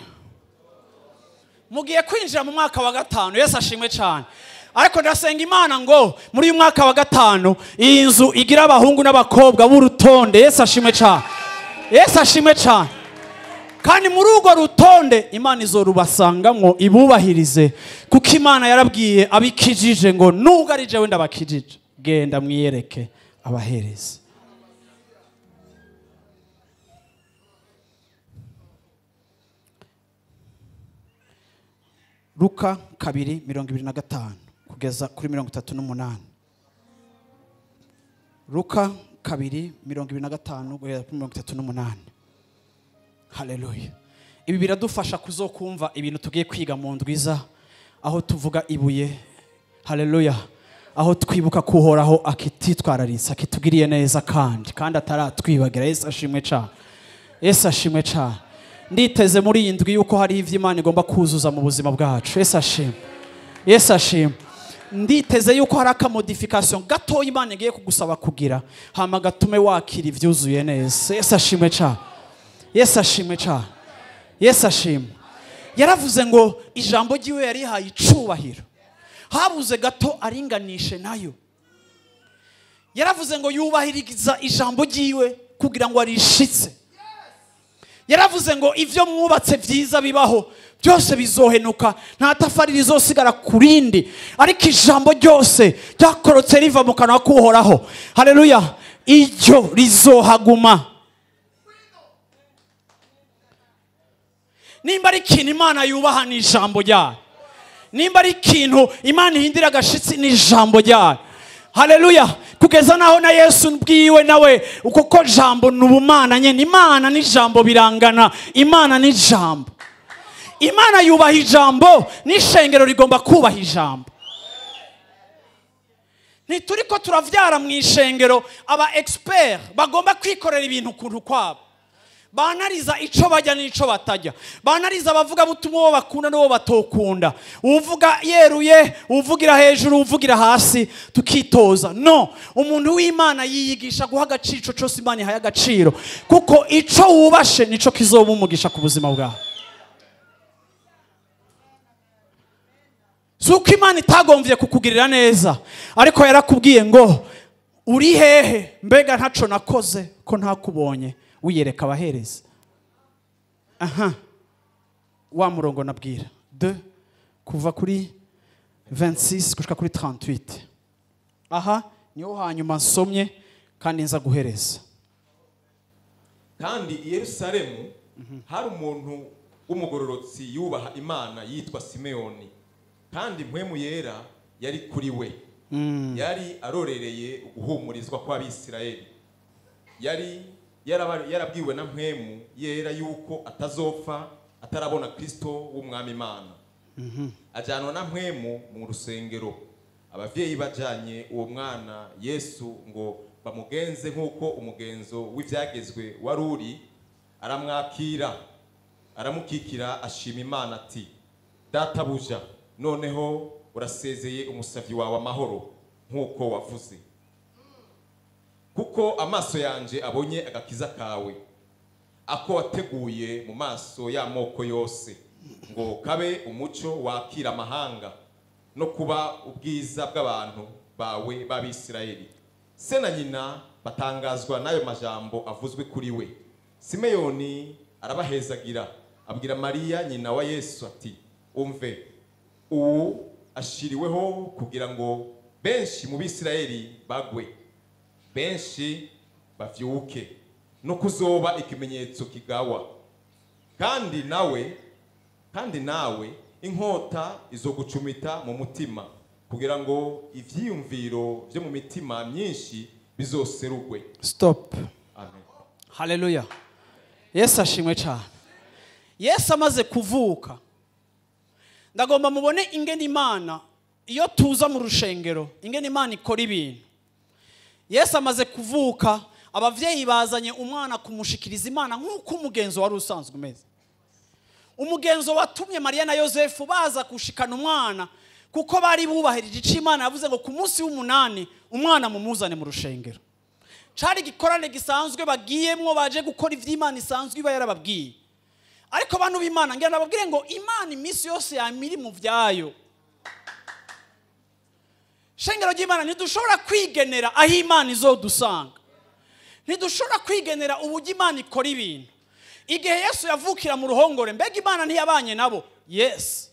Mugiye kwinjira mu mwaka wa 5. Yesu ashimwe cyane. Ariko ndasenga Imana ngo muri uyu mwaka wa 5 iyi nzu igira abahungu n'abakobwa b'urutonde. Yesu ashimwe cyane. Yesu ashimwe cyane. Kandi muri urwo rutonde Imana izorubasangamwo ibubahirize, kuko Imana yarabwiye abikijije ngo nubwo ari jewe ndabakijije, genda mwiyereke abahereza. Luka 2:25 kugeza kuri 38. Luka 2:25 kugeza kuri 38. Haleluya. Ibi biradufasha kuzokumva ibintu tugiye kwiga mu ndwiza, aho tuvuga ibuye. Haleluya. Aho twibuka kuhoraho akititwararitse, akitugiriye neza kandi ataratwibagira. Yesu ashimwe cyane. Yesu ashimwe cyane. Nditeze muri iyi ndwi yuko hari ivyo Imana igomba kuzuza mu buzima bwacu. Yesu ashimwe. Yesu ashimwe. Nditeze yuko hari aka modification gato Imana igiye kugusaba kugira, hama gatume wakira ivyuzuye neza. Yesu ashimwe cyane. Yesu ashimwe cyane. Yesu ashimwe. Yaravuze ngo ijambo ryiwe yarihaye icubahiro, habuze gato aringanishe nayo. Yaravuze ngo yubahiriza ijambo ryiwe kugira ngo arishitse. Yaravuze ngo ivyo mwubatse vyiza bibaho byose bizohenuka, nta tafari rizosigara kurindi, ariko ijambo ryose ryakorotse riva mu kanwa k'Uhoraho, haleluya, iryo rizohaguma. Nimba ari ikintu Imana yubaha ni ijambo ryayo. Nimba ari ikintu Imana ihindira agashitsi ni ijambo ryayo. Haleluya. Kugeza naho na Yesu bwiwe nawe, kuko jambo nubumana nyene, Imana ni jambo birangana, Imana ni jambo. Imana yubaha ijambo, n'ishengero rigomba kubaha ijambo. Ntituriko turavyara mu ishengero aba expert bagomba kwikorera ibintu kuntu kwabo, banariza ico bajya n'ico batajya, banariza abavuga butumwa uwo bakunda n'uwo batokunda, uvuga yeruye, uvugira hejuru, uvugira hasi, tukitoza. No, umuntu w'Imana yiyigisha guha agaciro cose Imana ihaye agaciro, kuko ico wubashe nico kizoba umugisha ku buzima bwawe. Suko Imana itagomvye kukugirira neza, ariko yarakubwiye ngo uri hehe, mbega ntaco nakoze ko ntakubonye, wiyereka abahereza. Aha wa murongo nabwira 2 kuva kuri 26 gushika kuri 38. Aha niho hanyuma nsomye kandi nza guhereza. Kandi i Yerusalemu hari umuntu w'umugororotsi yubaha Imana yitwa Simeoni, kandi mpwemu yera yari kuri we. Yari arorereye guhumurizwa kw'Abisirayeli. Yari yarabwiwe na mpwemu yera yuko atazopfa atarabona Kristo w'umwami Imana. Ajyanwa na mpwemu mu rusengero. Abavyeyi bajanye uwo mwana Yesu ngo bamugenze nk'uko umugenzo w'ivyagezwe wari uri, aramwakira, aramukikira, ashima Imana ati: Databuja, noneho Urasezeye umusavyi wawe amahoro nk'uko wavuze, kuko amaso yanje abonye agakiza kawe, ako wateguye mu maso y'amoko yose, ngo kabe umuco wakira amahanga no kuba ubwiza bw'abantu bawe b'Abisirayeli. Se na nyina batangazwa n'ayo majambo avuzwe kuri we. Simeyoni arabahezagira, abwira Mariya nyina wa Yesu ati: umve, ubu ashiriweho kugira ngo benshi mu Bisirayeli bagwe, benshi bavyuke, no kuzoba ikimenyetso kigawa, kandi nawe inkota izogucumita mu mutima, kugira ngo ivyiyumviro vyo mu mitima myinshi bizoserugwe. Stop. Amen. Haleluya. Yesu ashimwe cyane. Yesu amaze kuvuka, ndagomba mubone ingene Imana iyo tuza mu rushengero, ingene Imana ikora ibintu. Yesu amaze kuvuka, abavyeyi bazanye umwana kumushikiriza Imana nk'uko umugenzo wari usanzwe umeze. Umugenzo watumye Mariya na Yosefu baza gushikana umwana, kuko bari bubahirije ico Imana yavuze ngo ku munsi w'umunani umwana mumuzane mu rushengero. Cari igikorane gisanzwe bagiyemwo, baje gukora ivy'Imana isanzwe iba yarababwiye. Ariko bantu b'Imana, ngira nababwire ngo Imana iminsi yose yamiri mu vyayo. Shengero ry'Imana, ntidushobora kwigenera aho Imana izodusanga. Ntidushobora kwigenera uburyo Imana ikora ibintu. Igihe Yesu yavukira mu ruhongore, mbega Imana ntiyabanye nabo? Yes.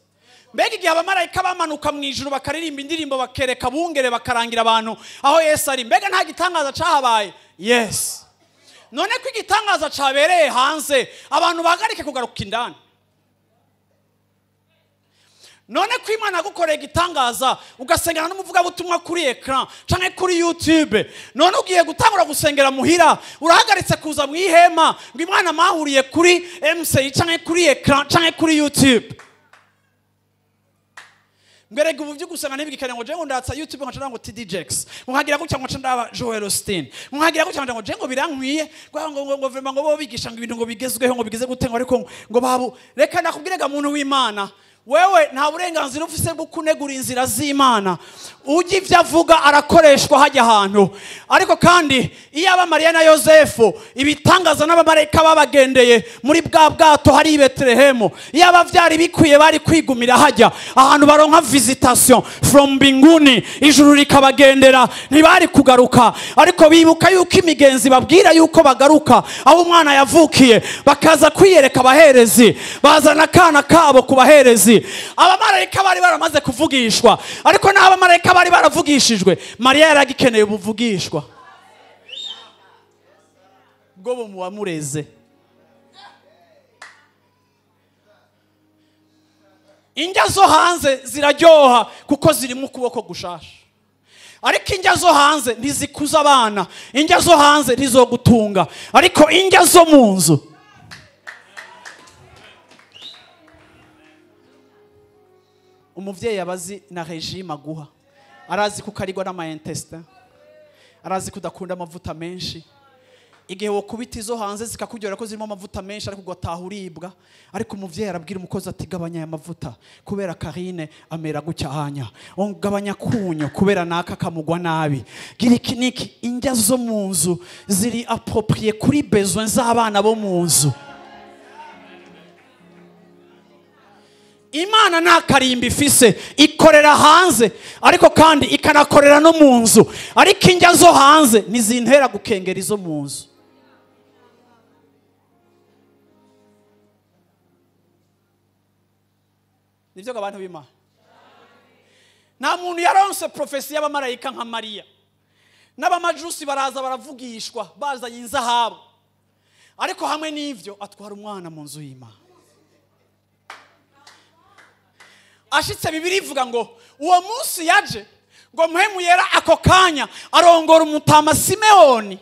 Mbega igihe abamarayika bamanuka mu ijuru bakaririmba indirimbo, bakereka bungere, bakarangira abantu aho Yesu ari, mbega nta gitangaza cahabaye? Yes. None ko igitangaza cabereye hanze, abantu bahagarike kugaruka indani? None ko Imana yagukoreye igitangaza ugasengera n'umuvugabutumwa kuri ecran canke kuri YouTube, none ugiye gutangura gusengera muhira, urahagaritse kuza mu ihema ngo Imana mahuriye kuri MC canke kuri ecran canke kuri YouTube? Mberega ubu byo gusenga ntibigikane ngo je ngo ndatsa YouTube nkaca ngo TD Jakes, nkagira gutya ngo ndaba Joel Osteen, nkagira gutya ngo je ngo birankwiye ngo ngo ngo vraiment ngo bo bigisha ngo ibintu ngo bigezweho ngo bigeze gute, ngo ariko ngo babu. Reka nakubwirega muntu w'Imana, wewe nta burenganzira ufise bwo kunegura inzira z'Imana. Ujya ivyo avuga arakoreshwa hajya ahantu. Ariko kandi iyo aba Mariya na Yosefu ibitangaza n'abamarayika babagendeye muri bwa bwato hari i Betelehemu, iyo aba vyari bikwiye bari kwigumira hajya ahantu baronka visitation from mbinguni, ijuru rikabagendera, ntibari kugaruka. Ariko bibuka yuko imigenzi babwira yuko bagaruka aho umwana yavukiye, bakaza kwiyereka abaherezi, bazana akana kabo ku baherezi. Abamarayika bari baramaze kuvugishwa, ariko n'abamarayika bari baravugishijwe, Mariya yaragikeneye ubuvugishwa bwo muwamureze. Indya zo hanze ziraryoha kuko ziri mu kuboko gushasha, ariko indya zo hanze ntizikuza abana, indya zo hanze ntizogutunga, ariko indya zo mu nzu. Umuvyeyi abazi na regime aguha, arazi kukarigwa n'ama intestin, arazi kudakunda amavuta menshi. Igihe wokubita izo hanze zikakuryohera ko zirimo amavuta menshi, ariko ugataha uribwa. Ariko umuvyeyi arabwira umukozi ati gabanya aya mavuta kubera Karine amera gutya hanya, gabanya kunyo kubera naka kamugwa nabi, gira iki niki. Indya zo mu nzu ziri approprié kuri besoin z'abana bo mu nzu. Imana nta karimbi ifise, ikorera hanze ariko kandi ikanakorera no mu nzu. Ariko indya zo hanze ntizintera gukengera izo mu nzu. Nivyo abantu b'Imana. Nta muntu yaronse profesi y'abamarayika nka Mariya. N'abamajusi baraza baravugishwa bazanye inzahabu, ariko hamwe n'ivyo atwara umwana mu nzu y'Imana. Ashitse Bibiliya ivuga ngo uwo munsi yaje ngo Mpwemu Yera ako kanya arongora umutama Simeoni.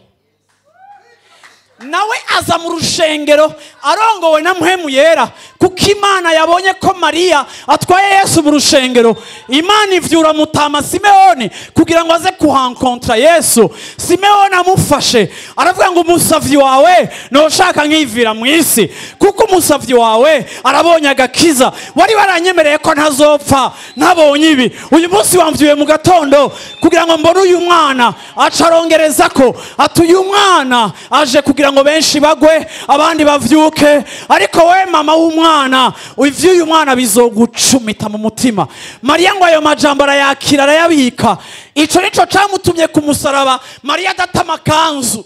Nawe aza mu rushengero arongowe na Mpwemu Yera, kuko Imana yabonye ko Mariya atwaye Yesu mu rushengero. Imana ivyura mutama Simeoni kugira ngo aze kuhankontra Yesu. Simeoni amufashe aravuga ngo umusavyi wawe noshaka nkivira mu isi, kuko umusavyi wawe arabonye agakiza. Wari waranyemereye ko ntazopfa ntabonye ibi, uyu munsi wamvyuye mu gatondo kugira ngo mbone uyu mwana. Acarongereza ko ati uyu mwana aje kugira ngo benshi bagwe abandi bavyuke, ariko we mama w'umwana ivy'uyu mwana bizogucumita mu mutima. Mariya ngo ayo majambo arayakira arayabika. Ico nico camutumye ku musaraba. Mariya adata amakanzu.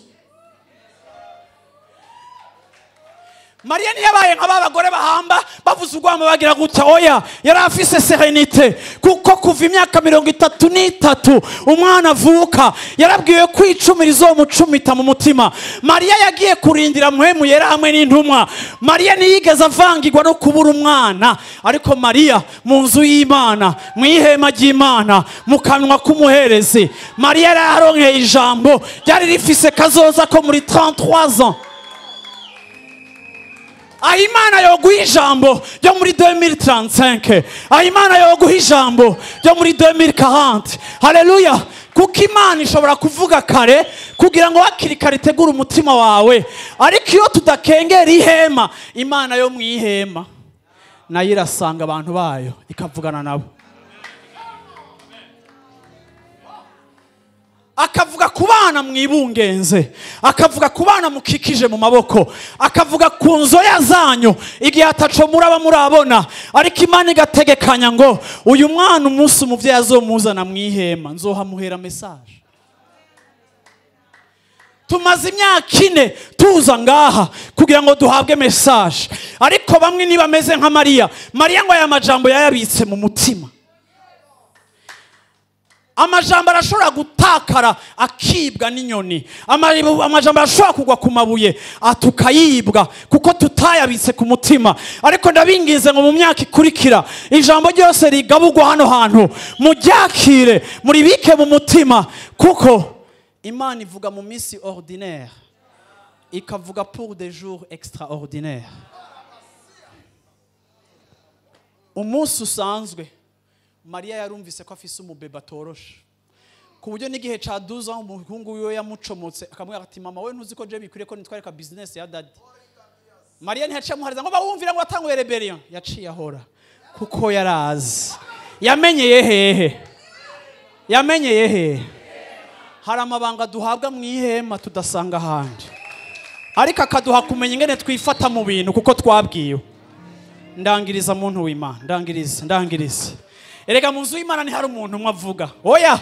Mariya ntiyabaye nka ba bagore bahamba bavuze urwamo bagira gutya, oya, yari afise serenite, kuko kuva imyaka 33 umwana avuka yarabwiwe ko icumi rizomucumita mu mutima. Mariya yagiye kurindira Mpwemu Yera hamwe n'intumwa. Mariya ntiyigeze avangirwa no kubura umwana, ariko Mariya mu nzu y'Imana, mu ihema ry'Imana, mu kanwa k'umuherezi, Mariya yararonkeye ijambo ryari rifise kazoza ko muri 33 ans. Aho Imana yoguha ijambo ryo muri 2035, aho Imana yoguha ijambo ryo muri 2040. Haleluya! Kuko Imana ishobora kuvuga kare kugira ngo hakiri kare itegure umutima wawe. Ariko iyo tudakengera ihema, Imana yo mu ihema nayo irasanga abantu bayo ikavugana nabo. Akavuga ku bana mwibungenze, akavuga ku bana mukikije mu maboko, akavuga ku nzoya zanyu igihe ataco muraba murabona. Ariko Imana igategekanya ngo uyu mwana umunsi umuvyeyi azomuzana mu ihema nzohamuhera message. Tumaze imyaka 4 tuza ngaha kugira ngo duhabwe message, ariko bamwe ntibameze nka Mariya. Mariya ngo aya majambo yayabitse mu mutima. Amajambo arashobora gutakara akibwa n'inyoni, amajambo arashobora kugwa ku mabuye atukayibwa kuko tutayabitse ku mutima. Ariko ndabinginze ngo mu myaka ikurikira ijambo ryose rigabugwa hano hantu muryakire, muribike mu mutima, kuko Imana ivuga mu minsi ordinaire, ikavuga pour des jours extraordinaires. Umunsi usanzwe Mariya yarumvise ko afise umubeba atoroshe, ku buryo n'igihe ca 12 ans umuhungu wiwe yamucomotse akamubwira ati mama we ntuzi ko je bikwiriye ko nitwareka business ya daddy. Mariya ntiyaciye amuhariza ngo bawumvira ngo watanguye rebellion, yaciye ahora kuko yarazi. Yamenyeye hehe? Yamenyeye hehe? Hari amabanga duhabwa mu ihema tudasanga ahandi, ariko akaduha kumenya ingene twifata mu bintu kuko twabwiwe. Ndangiriza muntu w'Imana, ndangiriza, ndangiriza. Erega mu nzu y'Imana ntihari umuntu umwe avuga, oya,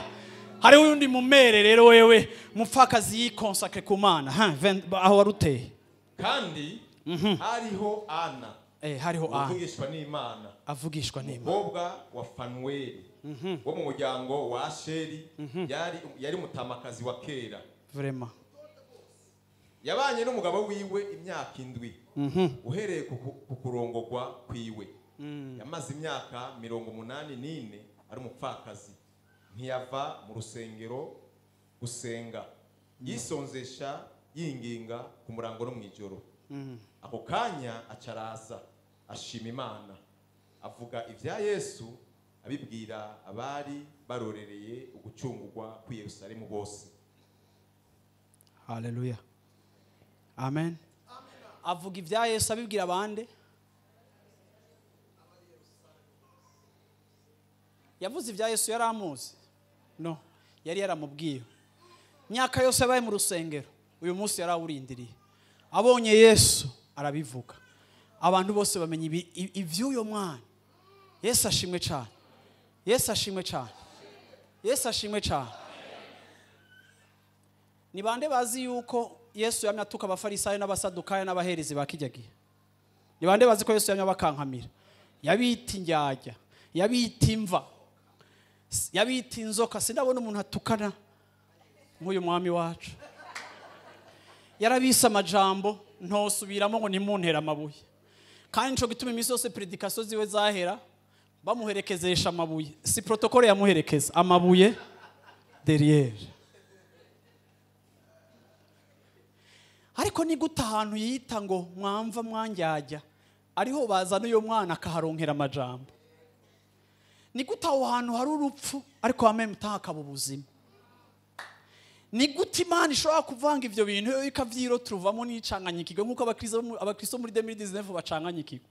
hari undi mumere rero wewe mupfakazi yikonsakre ku Mana. Aho waruteye. Kandi hariho Ana, hariho Ana avugishwa n'Imana, avugishwa n'Imana, umukobwa wa Fanueli wo mu muryango wa Asheri, yari mutamakazi wa kera. Vraiment yabanye n'umugabo wiwe imyaka 7 uhereye ku kurongogwa kwiwe. Yamaze imyaka 84 ari umupfakazi, ntiyava mu rusengero gusenga, yisonzesha yinginga ku murango no mw'ijoro. Ako kanya acaraza ashima Imana, avuga ivya Yesu abibwira abari barorereye ugucungurwa kw'i Yerusalemu bose. Haleluya, amen. Avuga ivya Yesu abibwira abande. Yavuze ibya Yesu yari amuzi? No, yari yaramubwiye. Imyaka yose yabaye mu rusengero, uyu munsi yarawurindiriye. Abonye Yesu arabivuga, abantu bose bamenya ivy'uyo mwana. Yesu ashimwe cyane, Yesu ashimwe cyane, Yesu ashimwe cyane. Ni bande bazi yuko Yesu yamye atuka abafarisayo n'abasadukayo n'abaherezi ba kijya gihe? Ni bande bazi ko Yesu yamye abakankamira? Yabita indyarya, yabita imva, yabita inzoka. Sindabona umuntu atukana nk'uyu mwami wacu. Yarabise amajambo ntosubiramo ngo nimuntera amabuye. Kandi nico gituma iminsi yose predication ziwe zahera bamuherekezesha amabuye. Si protocole yamuherekeza, amabuye derrière. Ariko ni gute ahantu yita ngo mwamva mwanjyajya ariho bazana uyo mwana akaharonkera amajambo? Ni gute aho hantu hari urupfu ariko wameme hakaba ubuzima? Ni gute Imana ishobora kuvanga ivyo bintu ikavyiro turuvamo n'icanganyikirwe nkuko abakristo muri 2019 bacanganyikirwe?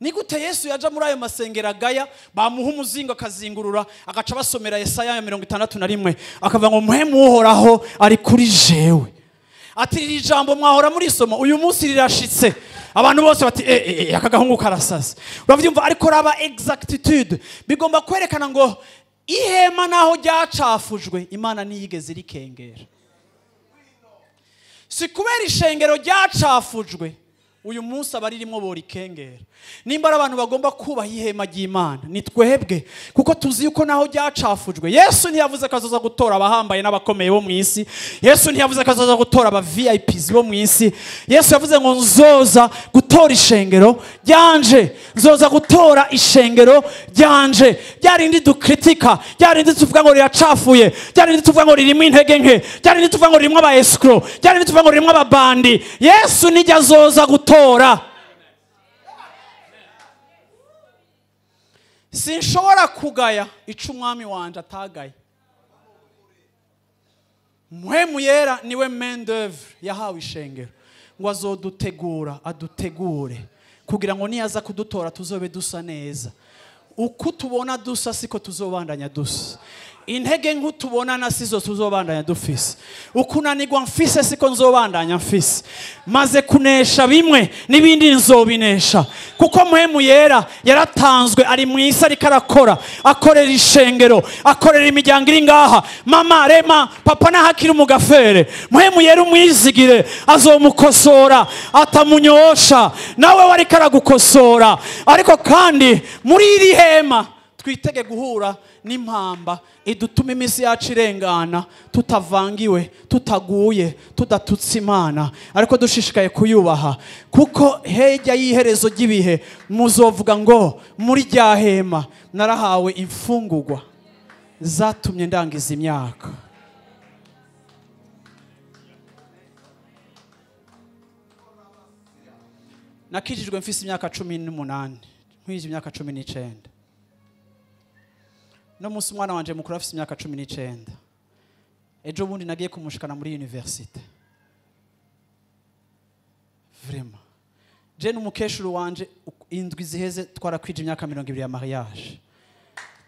Ni gute Yesu yaja muri ayo masengero agaya bamuha umuzingo akazingurura agaca basomera Yesaya ya 61 akavuga ngo muhemu uhoraho ari kuri jewe, ati iri jambo mwahora muri somo uyu munsi rirashitse. Abantu bose bati aka gahungu karasasa. Uravyumva? Ariko raba exactitude bigomba kwerekana ngo ihema naho ryacafujwe Imana ntiyigeze rikengera. Si kubera ishengero ryacafujwe uyu munsi abaririmo borikengera. Nimba ari abantu bagomba kubaha ihema ry'Imana ni twebwe, kuko tuzi yuko naho ryacafujwe. Yesu ntiyavuze ko azoza gutora abahambaye n'abakomeye bo mu isi. Yesu ntiyavuze ko azoza gutora aba VIPs bo mu isi. Yesu yavuze ngo nzoza gutora ishengero ryanje, nzoza gutora ishengero ryanje. Ryarindi dukritika, ryarindi tuvuga ngo riracafuye, ryarindi tuvuga ngo ririmo intege nke, ryarindi tuvuga ngo ririmo aba escrow, ryarindi tuvuga ngo ririmo ababandi. Yesu nijya azoza gutora. Sinshobora kugaya ico umwami wanje atagaye. Muhemu yera niwe main d'oeuvre yahawe ishengero ngo azodutegura, adutegure kugira ngo niyaza kudutora tuzobe dusa neza. Uko tubona dusa siko tuzobandanya dusa. Intege nk'utubona na sizo tuzobandanya dufise. Ukunanirwa mfise siko nzobandanya mfise. Maze kunesha bimwe n'ibindi nzobinesha. Kuko muhemu yera yaratanzwe ari mu isi ariko arakora, akorera ishengero, akorera imiryango iri ngaha. Mama rema papa nahakiri umugafere. Muhemu yera umwizigire azomukosora atamunyosha. Nawe wariko aragukosora. Ariko kandi muri iri hema twitege guhura n'impamba idutuma iminsi yacu irengana tutavangiwe, tutaguye, tudatutse Imana, ariko dushishikaye kuyubaha. Kuko hejya y'iherezo ry'ibihe muzovuga ngo muri rya hema narahawe imfungurwa zatumye ndangiza imyaka. Nakijijwe mfise imyaka 18, nkwije imyaka 19. No munsi umwana wanje mukuru afise imyaka 19. Ejo bundi nagiye kumushikana muri universite. Vraiment. Je n'umukeshuru wanje indwi ziheze twarakwije imyaka 20 ya mariage.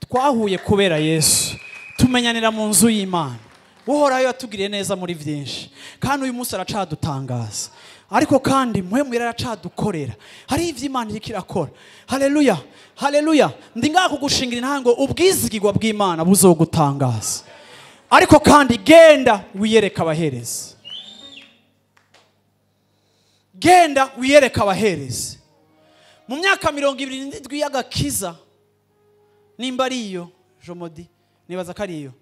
Twahuye kubera Yesu. Tumenyanira mu nzu y'Imana. Uhorayo yatugiriye neza muri vyinshi. Kandi uyu munsi aracadutangaza. Ariko kandi muhemu yaracadukorera. Hari ivyo Imana iriko irakora. Haleluya. Haleluya. Ndi ngaha kugushingira intango ubwizigirwa bw'Imana buzogutangaza. Ariko kandi genda wiyereka abaherezi. Genda wiyereka abaherezi. Mu myaka 27 y'agakiza nimba ari iyo Jomodi nibaza ko ari iyo,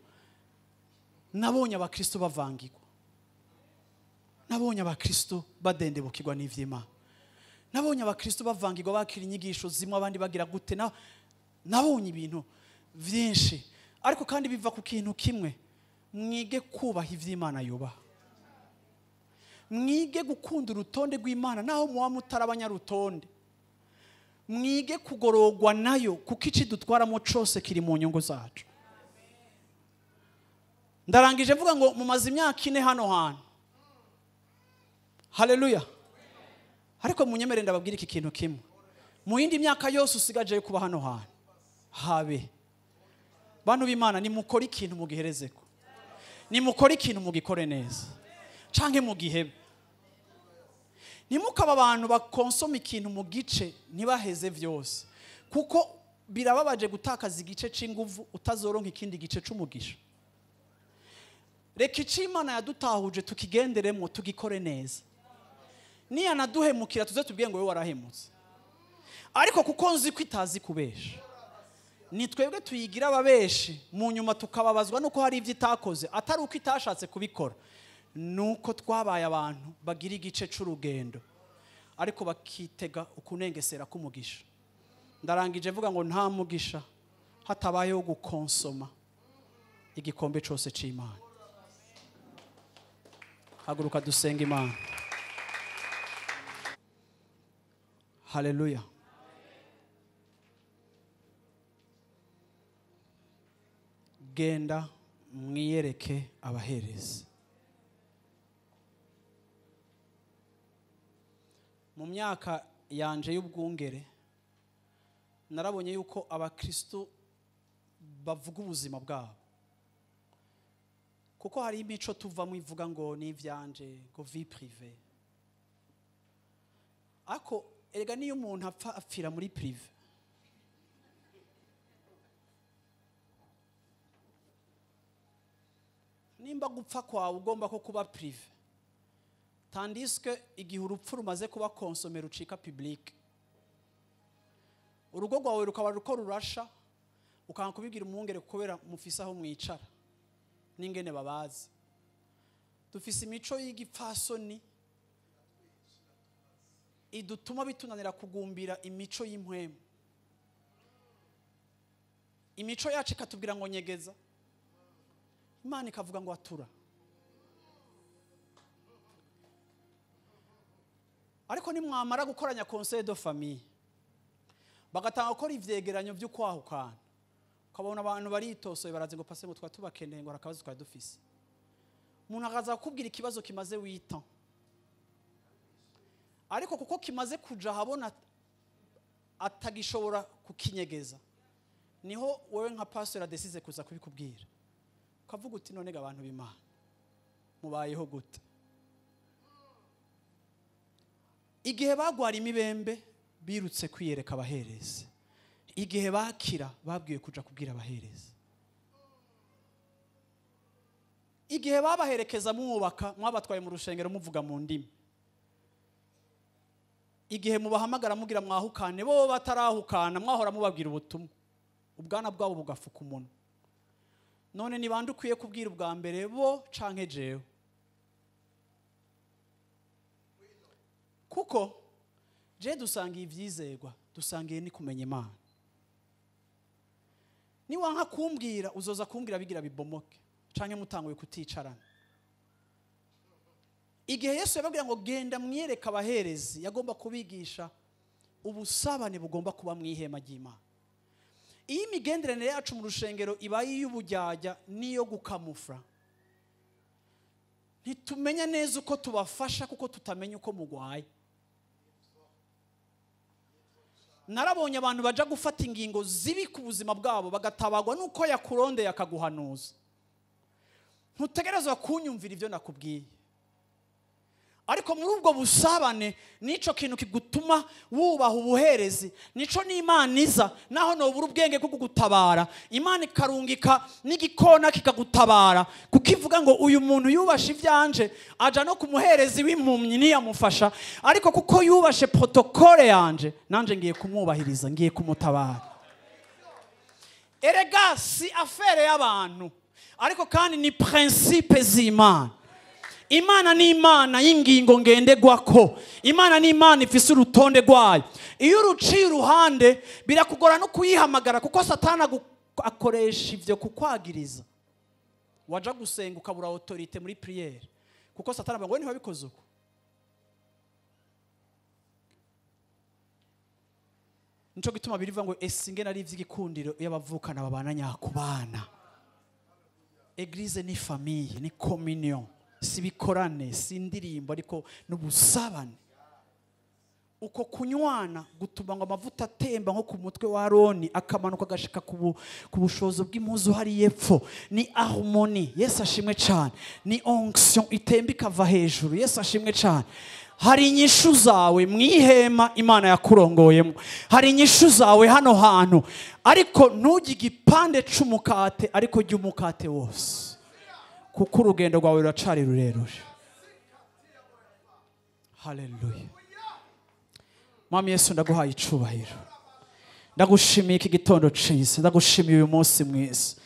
nabonye abakristo bavangirwa. Nabonye abakristo badendebukirwa n'ivy'Imana. Nabonye abakristo bavangirwa bakira inyigisho zimwe abandi bagira gute. Nabonye ibintu vyinshi. Ariko kandi biva ku kintu kimwe: mwige kubaha ivy'Imana yubaha. Mwige gukunda urutonde rw'Imana naho muba mutari abanyarutonde. Mwige kugororwa nayo kuko icidutwaramo cose kiri mu nyungu zacu. Ndarangije mvuga ngo mumaze imyaka 4 hano hantu. Haleluya. Ariko munyemere ndababwira iki kintu kimwe. Mu yindi myaka yose usigaje kuba hano hantu, habe bantu b'Imana, nimukora ikintu mugiherezeko, nimukora ikintu mugikore neza canke mugihebe. Nimukaba abantu bakonsoma ikintu mu gice ntibaheze vyose, kuko birababaje gutakaza igice c'inguvu utazoronka ikindi gice c'umugisha. Reka ico Imana yadutahuje tukigenderemo, tugikore neza. Niyanaduhemukira tuze tubwiye ngo wewe warahemutse. Ariko kuko nzi ko itazi kubesha, ni twebwe tuyigira ababeshi mu nyuma tukababazwa nuko hari ivyo itakoze, atari uko itashatse kubikora, nuko twabaye abantu bagira igice c'urugendo ariko bakitega ukunengesera k'umugisha. Ndarangije mvuga ngo nta mugisha hatabayeho gukonsoma igikombe cose c'Imana. Haguruka dusenga Imana. Haleluya. Genda mwiyereke abaherezi. Mu myaka yanje y'ubwungere narabonye yuko abakristo bavuga ubuzima bwabo, kuko hari imico tuvamo ivuga ngo ni ivyanje, ngo vie privée. Ako erega niyo umuntu apfa apfira muri privé. Nimba gupfa kwawe ugomba ko kuba privé, tandis que igihe urupfu rumaze kuba consommer rucika public. Urugo rwawe rukaba ruko rurasha, ukanga kubibwira umwungere kubera mufise aho mwicara n'ingene babazi. Dufise imico y'igipfasoni idutuma bitunanira kugumbira imico y'impwemu. Imico yacu ikatubwira ngo nyegeza, Imana ikavuga ngo atura. Ariko nimwamara gukoranya conseil de famille, bagatanga gukora ivyegeranyo by'ukwahukana, ukabona abantu baritosoye baraze ngo pase ngo twatubakeneye ngo arakabazo twari dufise. Umuntu akaza kukubwira ikibazo kimaze 8 ans, ariko kuko kimaze kuja habona atagishobora kukinyegeza, niho wewe nka pastor adesize kuza kubikubwira. Ukavuga uti none ga abantu b'Imana mubayeho gute? Igihe bagwara imibembe birutse kwiyereka abaherezi, igihe bakira babwiye kuja kubwira abaherezi, igihe babaherekeza mwubaka mwabatwaye mu rushengero muvuga mu ndimi, igihe mubahamagara mugira mwahukane bo batarahukana mwahora mubabwira ubutumwa, ubwana bwabo bugafuka umunwa. None ni bande ukwiye kubwira ubwa mbere, bo canke jewe? Kuko je dusangiye ivyizerwa, dusangiye ni kumenya Imana. Niwanka kumbwira uzoza kumbwira bigira bibomoke canke mutanguye kuticarana. Igihe Yesu yababwira ngo genda mwiyereka abaherezi, yagomba kubigisha ubusabane bugomba kuba mwihema ry'Imana. Iyi migenderanire yacu mu rushengero iba iy'ubujyajya n'iyo gukamufra. Ntitumenya neza uko tubafasha kuko tutamenya uko mugwaye. Narabonye abantu baja gufata ingingo zibi ku buzima bwabo bagatabagwa nuko yakurondeye akaguhanuza. Ntutegerezwa kunyumvira ivyo nakubwiye, ariko muri ubwo busabane nico kintu kigutuma wubaha ubuherezi, nico n'Imana iza naho nobura ubwenge bwo kugutabara, Imana ikarungika n'igikona kikagutabara, kuko ivuga ngo uyu muntu yubashe ivyanje aja no kumuherezi w'impumyi ntiyamufasha, ariko kuko yubashe protocole yanje nanje ngiye kumwubahiriza, ngiye kumutabara. Erega si affaire y'abantu, ariko kandi ni principe z'Imana. Imana ni Imana y'ingingo ngendegwako. Imana ni Imana ifise urutonde rwayo. Iyo uruciye uruhande birakugora no kuyihamagara, kuko Satana akoresha ivyo kukwagiriza. Waja gusenga ukabura autorité muri prière, kuko Satana avuga ngo ntiwabikoze uko. Nico gituma birivuga ngo ese ingene ari ivy'igikundiro y'abavukana babana nyakubana. Eglise ni famille, ni communion, si bikorane, si indirimbo, ariko n'ubusabane. Uko kunywana gutuma ngo amavuta atemba nko ku mutwe wa Aroni akamanuka agashika ku bushozo bw'impuzu hari yepfo. Ni harmonie. Yesu ashimwe cyane. Ni onction itemba ikava hejuru. Yesu ashimwe cyane. Hari inyishu zawe mwihema Imana yakurongoyemo, hari inyishu zawe hano hantu, ariko ntujye igipande c'umukate, ariko jya umukate wose, kuko urugendo rwawe ruracari rurerure. Haleluya. Mwami Yesu, ndaguhaye icubahiro, ndagushimiye iki gitondo ciza, ndagushimiye uyu munsi mwiza,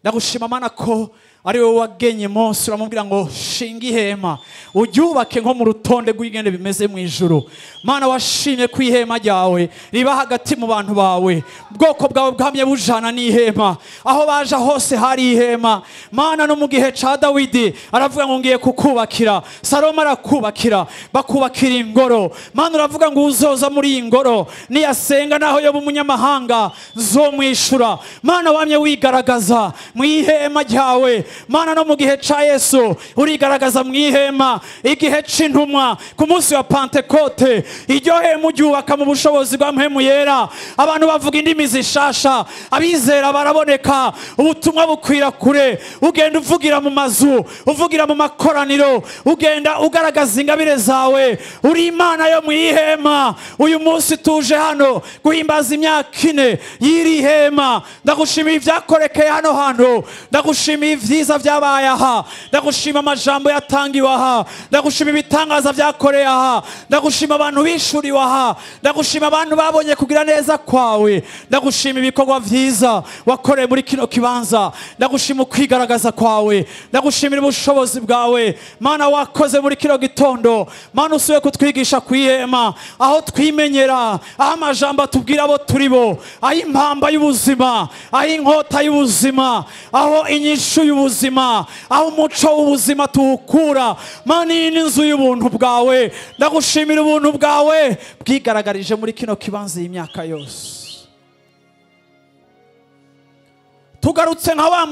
Ndagushima Mana ko ari wowe wagenye Mose, uramubwira ngo shinga ihema uryubake nko mu rutonde rw'ingene bimeze mu ijuru. Mana, washimye ko ihema ryawe riba hagati mu bantu bawe, ubwoko bwawe bwamye bujana n'ihema, aho baja hose hari ihema. Mana, no mu gihe ca Dawidi aravuga ngo ngiye kukubakira, Salomo arakubakira, bakubakira ingoro. Mana, uravuga ngo uzoza muri iyi ngoro niyasenga naho yoba umunyamahanga nzomwishura. Mana, wamye wigaragaza mu ihema ryawe. Mana, no mu gihe ca Yesu urigaragaza mu ihema, igihe c'intumwa ku munsi wa Pentekote, iryo hema uryubaka mu bushobozi bwa Mpwemu Yera, abantu bavuga indimi zishasha, abizera baraboneka, ubutumwa bukwira kure, ugenda uvugira mu mazu, uvugira mu makoraniro, ugenda ugaragaza ingabire zawe. Uri Imana yo mu ihema. Uyu munsi tuje hano guhimbaza imyaka 4 y'iri hema. Ndagushimiye ibyakorekeye hano hantu, ndagushimiye ibyiza byabaye aha, ndagushima amajambo yatangiwe aha, ndagushima ibitangaza byakoreye aha, ndagushima abantu bishuriwe aha, ndagushima abantu babonye kugira neza kwawe, ndagushima ibikorwa vyiza wakoreye muri kino kibanza, ndagushima ukwigaragaza kwawe, ndagushimira ubushobozi bwawe. Mana, wakoze muri kino gitondo. Mana, usuye kutwigisha kwihema, aho twimenyera, aho amajambo atubwira abo turi bo, aho impamba y'ubuzima, aho inkota y'ubuzima, aho inyishu y'ubuzima, aho umuco w'ubuzima tuwukura. Mana, iyi ni inzu y'ubuntu bwawe. Ndagushimira ubuntu bwawe bwigaragarije muri kino kibanza iyi myaka yose. Tugarutse nka wa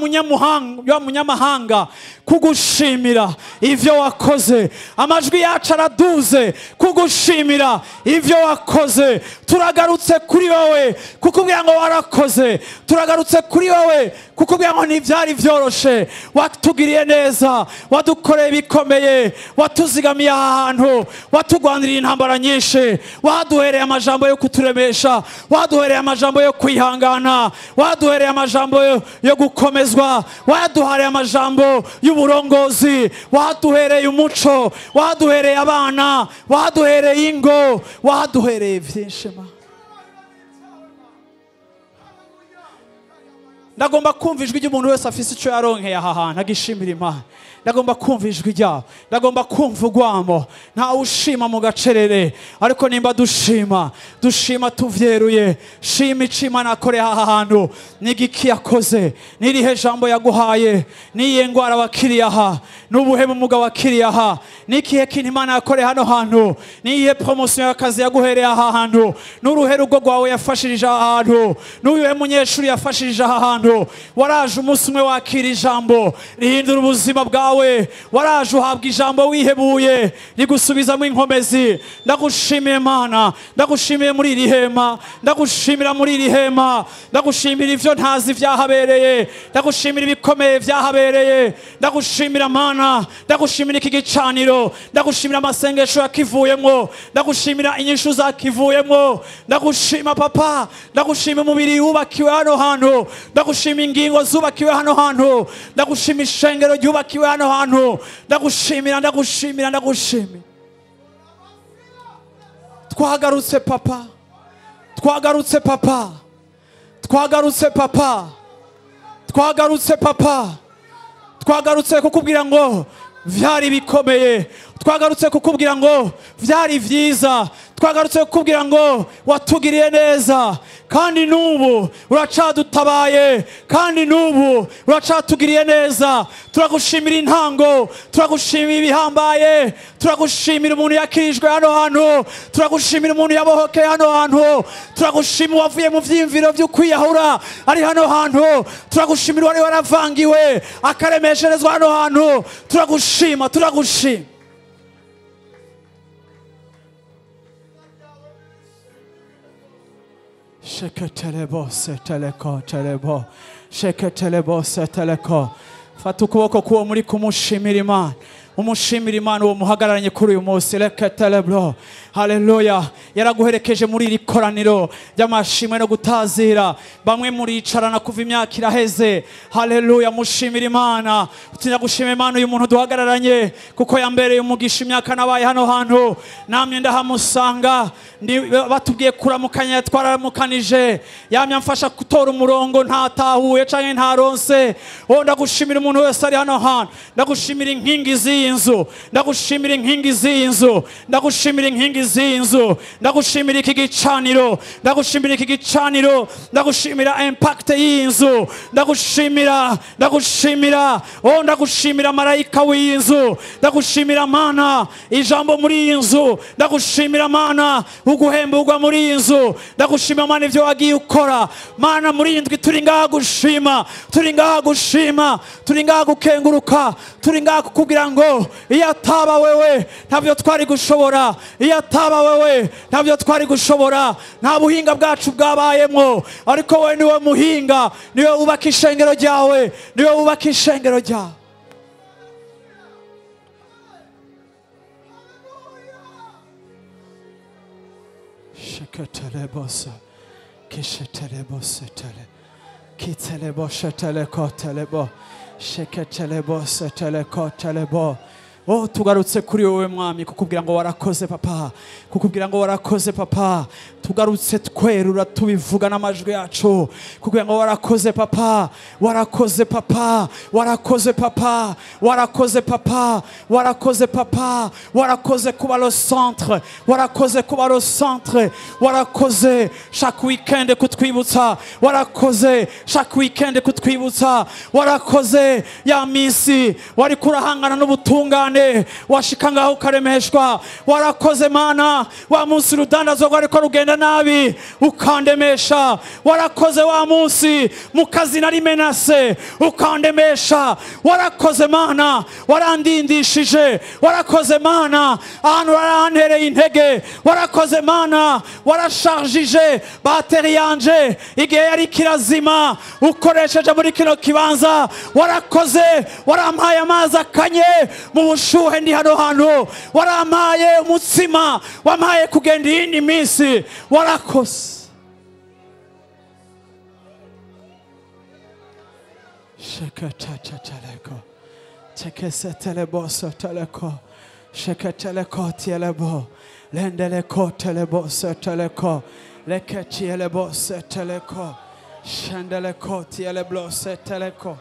munyamahanga kugushimira ivyo wakoze. Amajwi yacu araduze kugushimira ivyo wakoze. Turagarutse kuri wowe kukubwira ngo warakoze. Turagarutse kuri wowe kukubwira ngo ntivyari vyoroshe, watugiriye neza, wadukoreye bikomeye, watuzigamiye ahantu, watugwaniriye intambara nyinshi, waduhereye amajambo yo kuturemesha, waduhereye amajambo yo kwihangana, waduhereye amajambo yo gukomezwa, waduhereye amajambo y'uburongozi, waduhereye umuco, waduhereye abana, waduhereye ingo, waduhereye vyinshi. Ndagomba kumva ijwi ry'umuntu wese afise ico yaronkeye aha hantu agishimira Imana. Ndagomba kumva ijwi ryabo, ndagomba kumva ugwamo. Nta ushima mu gacerere, ariko nimba dushima, dushima tuvyeruye. Shima ico Imana yakoreye aha hantu, n'igiki yakoze, n'irihe jambo yaguhaye, n'iyihe ngwara wakiriye aha, n'ubuhe bumuga wakiriye aha, n'ikihe kintu Imana yakoreye hano hantu, n'iyihe promotion y'akazi yaguhereye aha hantu, n'uruhe rugo rwawe yafashirije aha hantu, n'uyuhe munyeshuri yafashirije aha hantu. Waraje umunsi umwe wakira ijambo rihindura ubuzima bwawe, waraje uhabwa ijambo wihebuye rigusubizamo inkomezi. Ndagushimiye Mana, ndagushimiye muri iri hema, ndagushimira muri iri hema, ndagushimira ivyo ntazi vyahabereye, ndagushimira ibikomeye vyahabereye, ndagushimira Mana, ndagushimira iki gicaniro, ndagushimira amasengesho yakivuyemwo, ndagushimira inyishu zakivuyemwo, ndagushima Papa, ndagushima umubiri wubakiwe hano hantu, ndagushima ingingo zubakiwe hano hantu, ndagushima ishengero ryubakiwe hano hantu, ndagushimira, ndagushimira, ndagushimira. Twagarutse Papa, twagarutse Papa, twagarutse Papa, twagarutse Papa, twagarutse kukubwira ngo vyari bikomeye, twagarutse kukubwira ngo vyari vyiza, twagarutse kukubwira ngo watugiriye neza, kandi n'ubu uracadutabaye, kandi n'ubu uracatugiriye neza. Turagushimira intango, turagushimira ibihambaye, turagushimira umuntu yakirijwe hano hantu, turagushimira umuntu yabohokeye hano hantu, turagushimira uwavuye mu vyiyumviro vy'ukwiyahura ari hano hantu, turagushimira uwari waravangiwe akaremesherezwa hano hantu. Turagushima, turagushima. Sheketelebo seteleko telebo, sheketelebo seteleko. Fata ukuboko kuwo muri kumushimira Imana. Umushimira Imana uwo muhagararanye kuri uyu munsi. Reka telebro. Haleluya. Yaraguherekeje muri iri koraniro ry'amashimwe no gutazira. Bamwe muricarana kuva imyaka iraheze. Haleluya, mushimira Imana. Utinya gushima Imana uyu muntu duhagararanye, kuko yambereye umugisha imyaka nabaye hano hantu. Namye ndahamusanga, batubwiye kuramukanya twaramukanije. Yamye amfasha gutora umurongo ntatahuye canke ntaronse. Oh, ndagushimira umuntu wese ari hano hantu. Ndagushimira inkingi z'iyi nzu. Ndagushimira inkingi z'iyi nzu. Ndagushimira inkingi z'iyi nzu. Ndagushimira iki gicaniro. Ndagushimira iki gicaniro. Ndagushimira impact y'iyi nzu. Ndagushimira, ndagushimira. Oh, ndagushimira marayika w'iyi nzu. Ndagushimira Mana ijambo muri iyi nzu. Ndagushimira Mana uguhemburwa muri iyi nzu. Ndagushimira Mana ivyo wagiye ukora. Mana muri iyi ndwi turi ngaha gushima, turi ngaha gushima, turi ngaha gukenguruka, turi ngaha kukubwira ngo iyo ataba wewe ntabyo twari gushobora, iyo ataba wewe ntabyo twari gushobora. Nta buhinga bwacu bwabayemwo, ariko wewe niwe muhinga, niwe wubaka ishengero ryawe, niwe wubaka ishengero ryawe. Sheketelebosa, kishetelebosetele, kiteleboshetelekotelebo, sheketelebosetelekotelebo. Oh, tugarutse kuri wowe mwami kukubwira ngo warakoze papa, kukubwira ngo warakoze papa. Tugarutse twerura tubivuga n'amajwi yacu, kukubwira ngo warakoze papa, warakoze papa, warakoze papa, warakoze papa, warakoze papa, warakoze kuba le centre, warakoze kuba le centre, warakoze chaque weekend kutwibutsa, warakoze chaque weekend kutwibutsa, warakoze ya misi wari kurahangana n'ubutungane washika ngaho ukaremeshwa. Warakoze Mana wa munsi rudandazo rwariko rugenda nabi ukandemesha. Warakoze wa munsi mu kazi nari menase ukandemesha. Warakoze Mana warandindishije. Warakoze Mana ahantu warantereye intege. Warakoze Mana warashargije bateri yanje igihe yari kirazima ukoresheje muri kino kibanza. Warakoze warampaye amazi akanye mu bushuhe ndi hano hantu. Warampaye umutsima, wampaye kugenda iyindi minsi. Warakoze. Shekatachataleko tekeseteleboso teleko sheketeleko tielebo lendeleko teleboso teleko leketieleboso teleko shendeleko tieleblose teleko.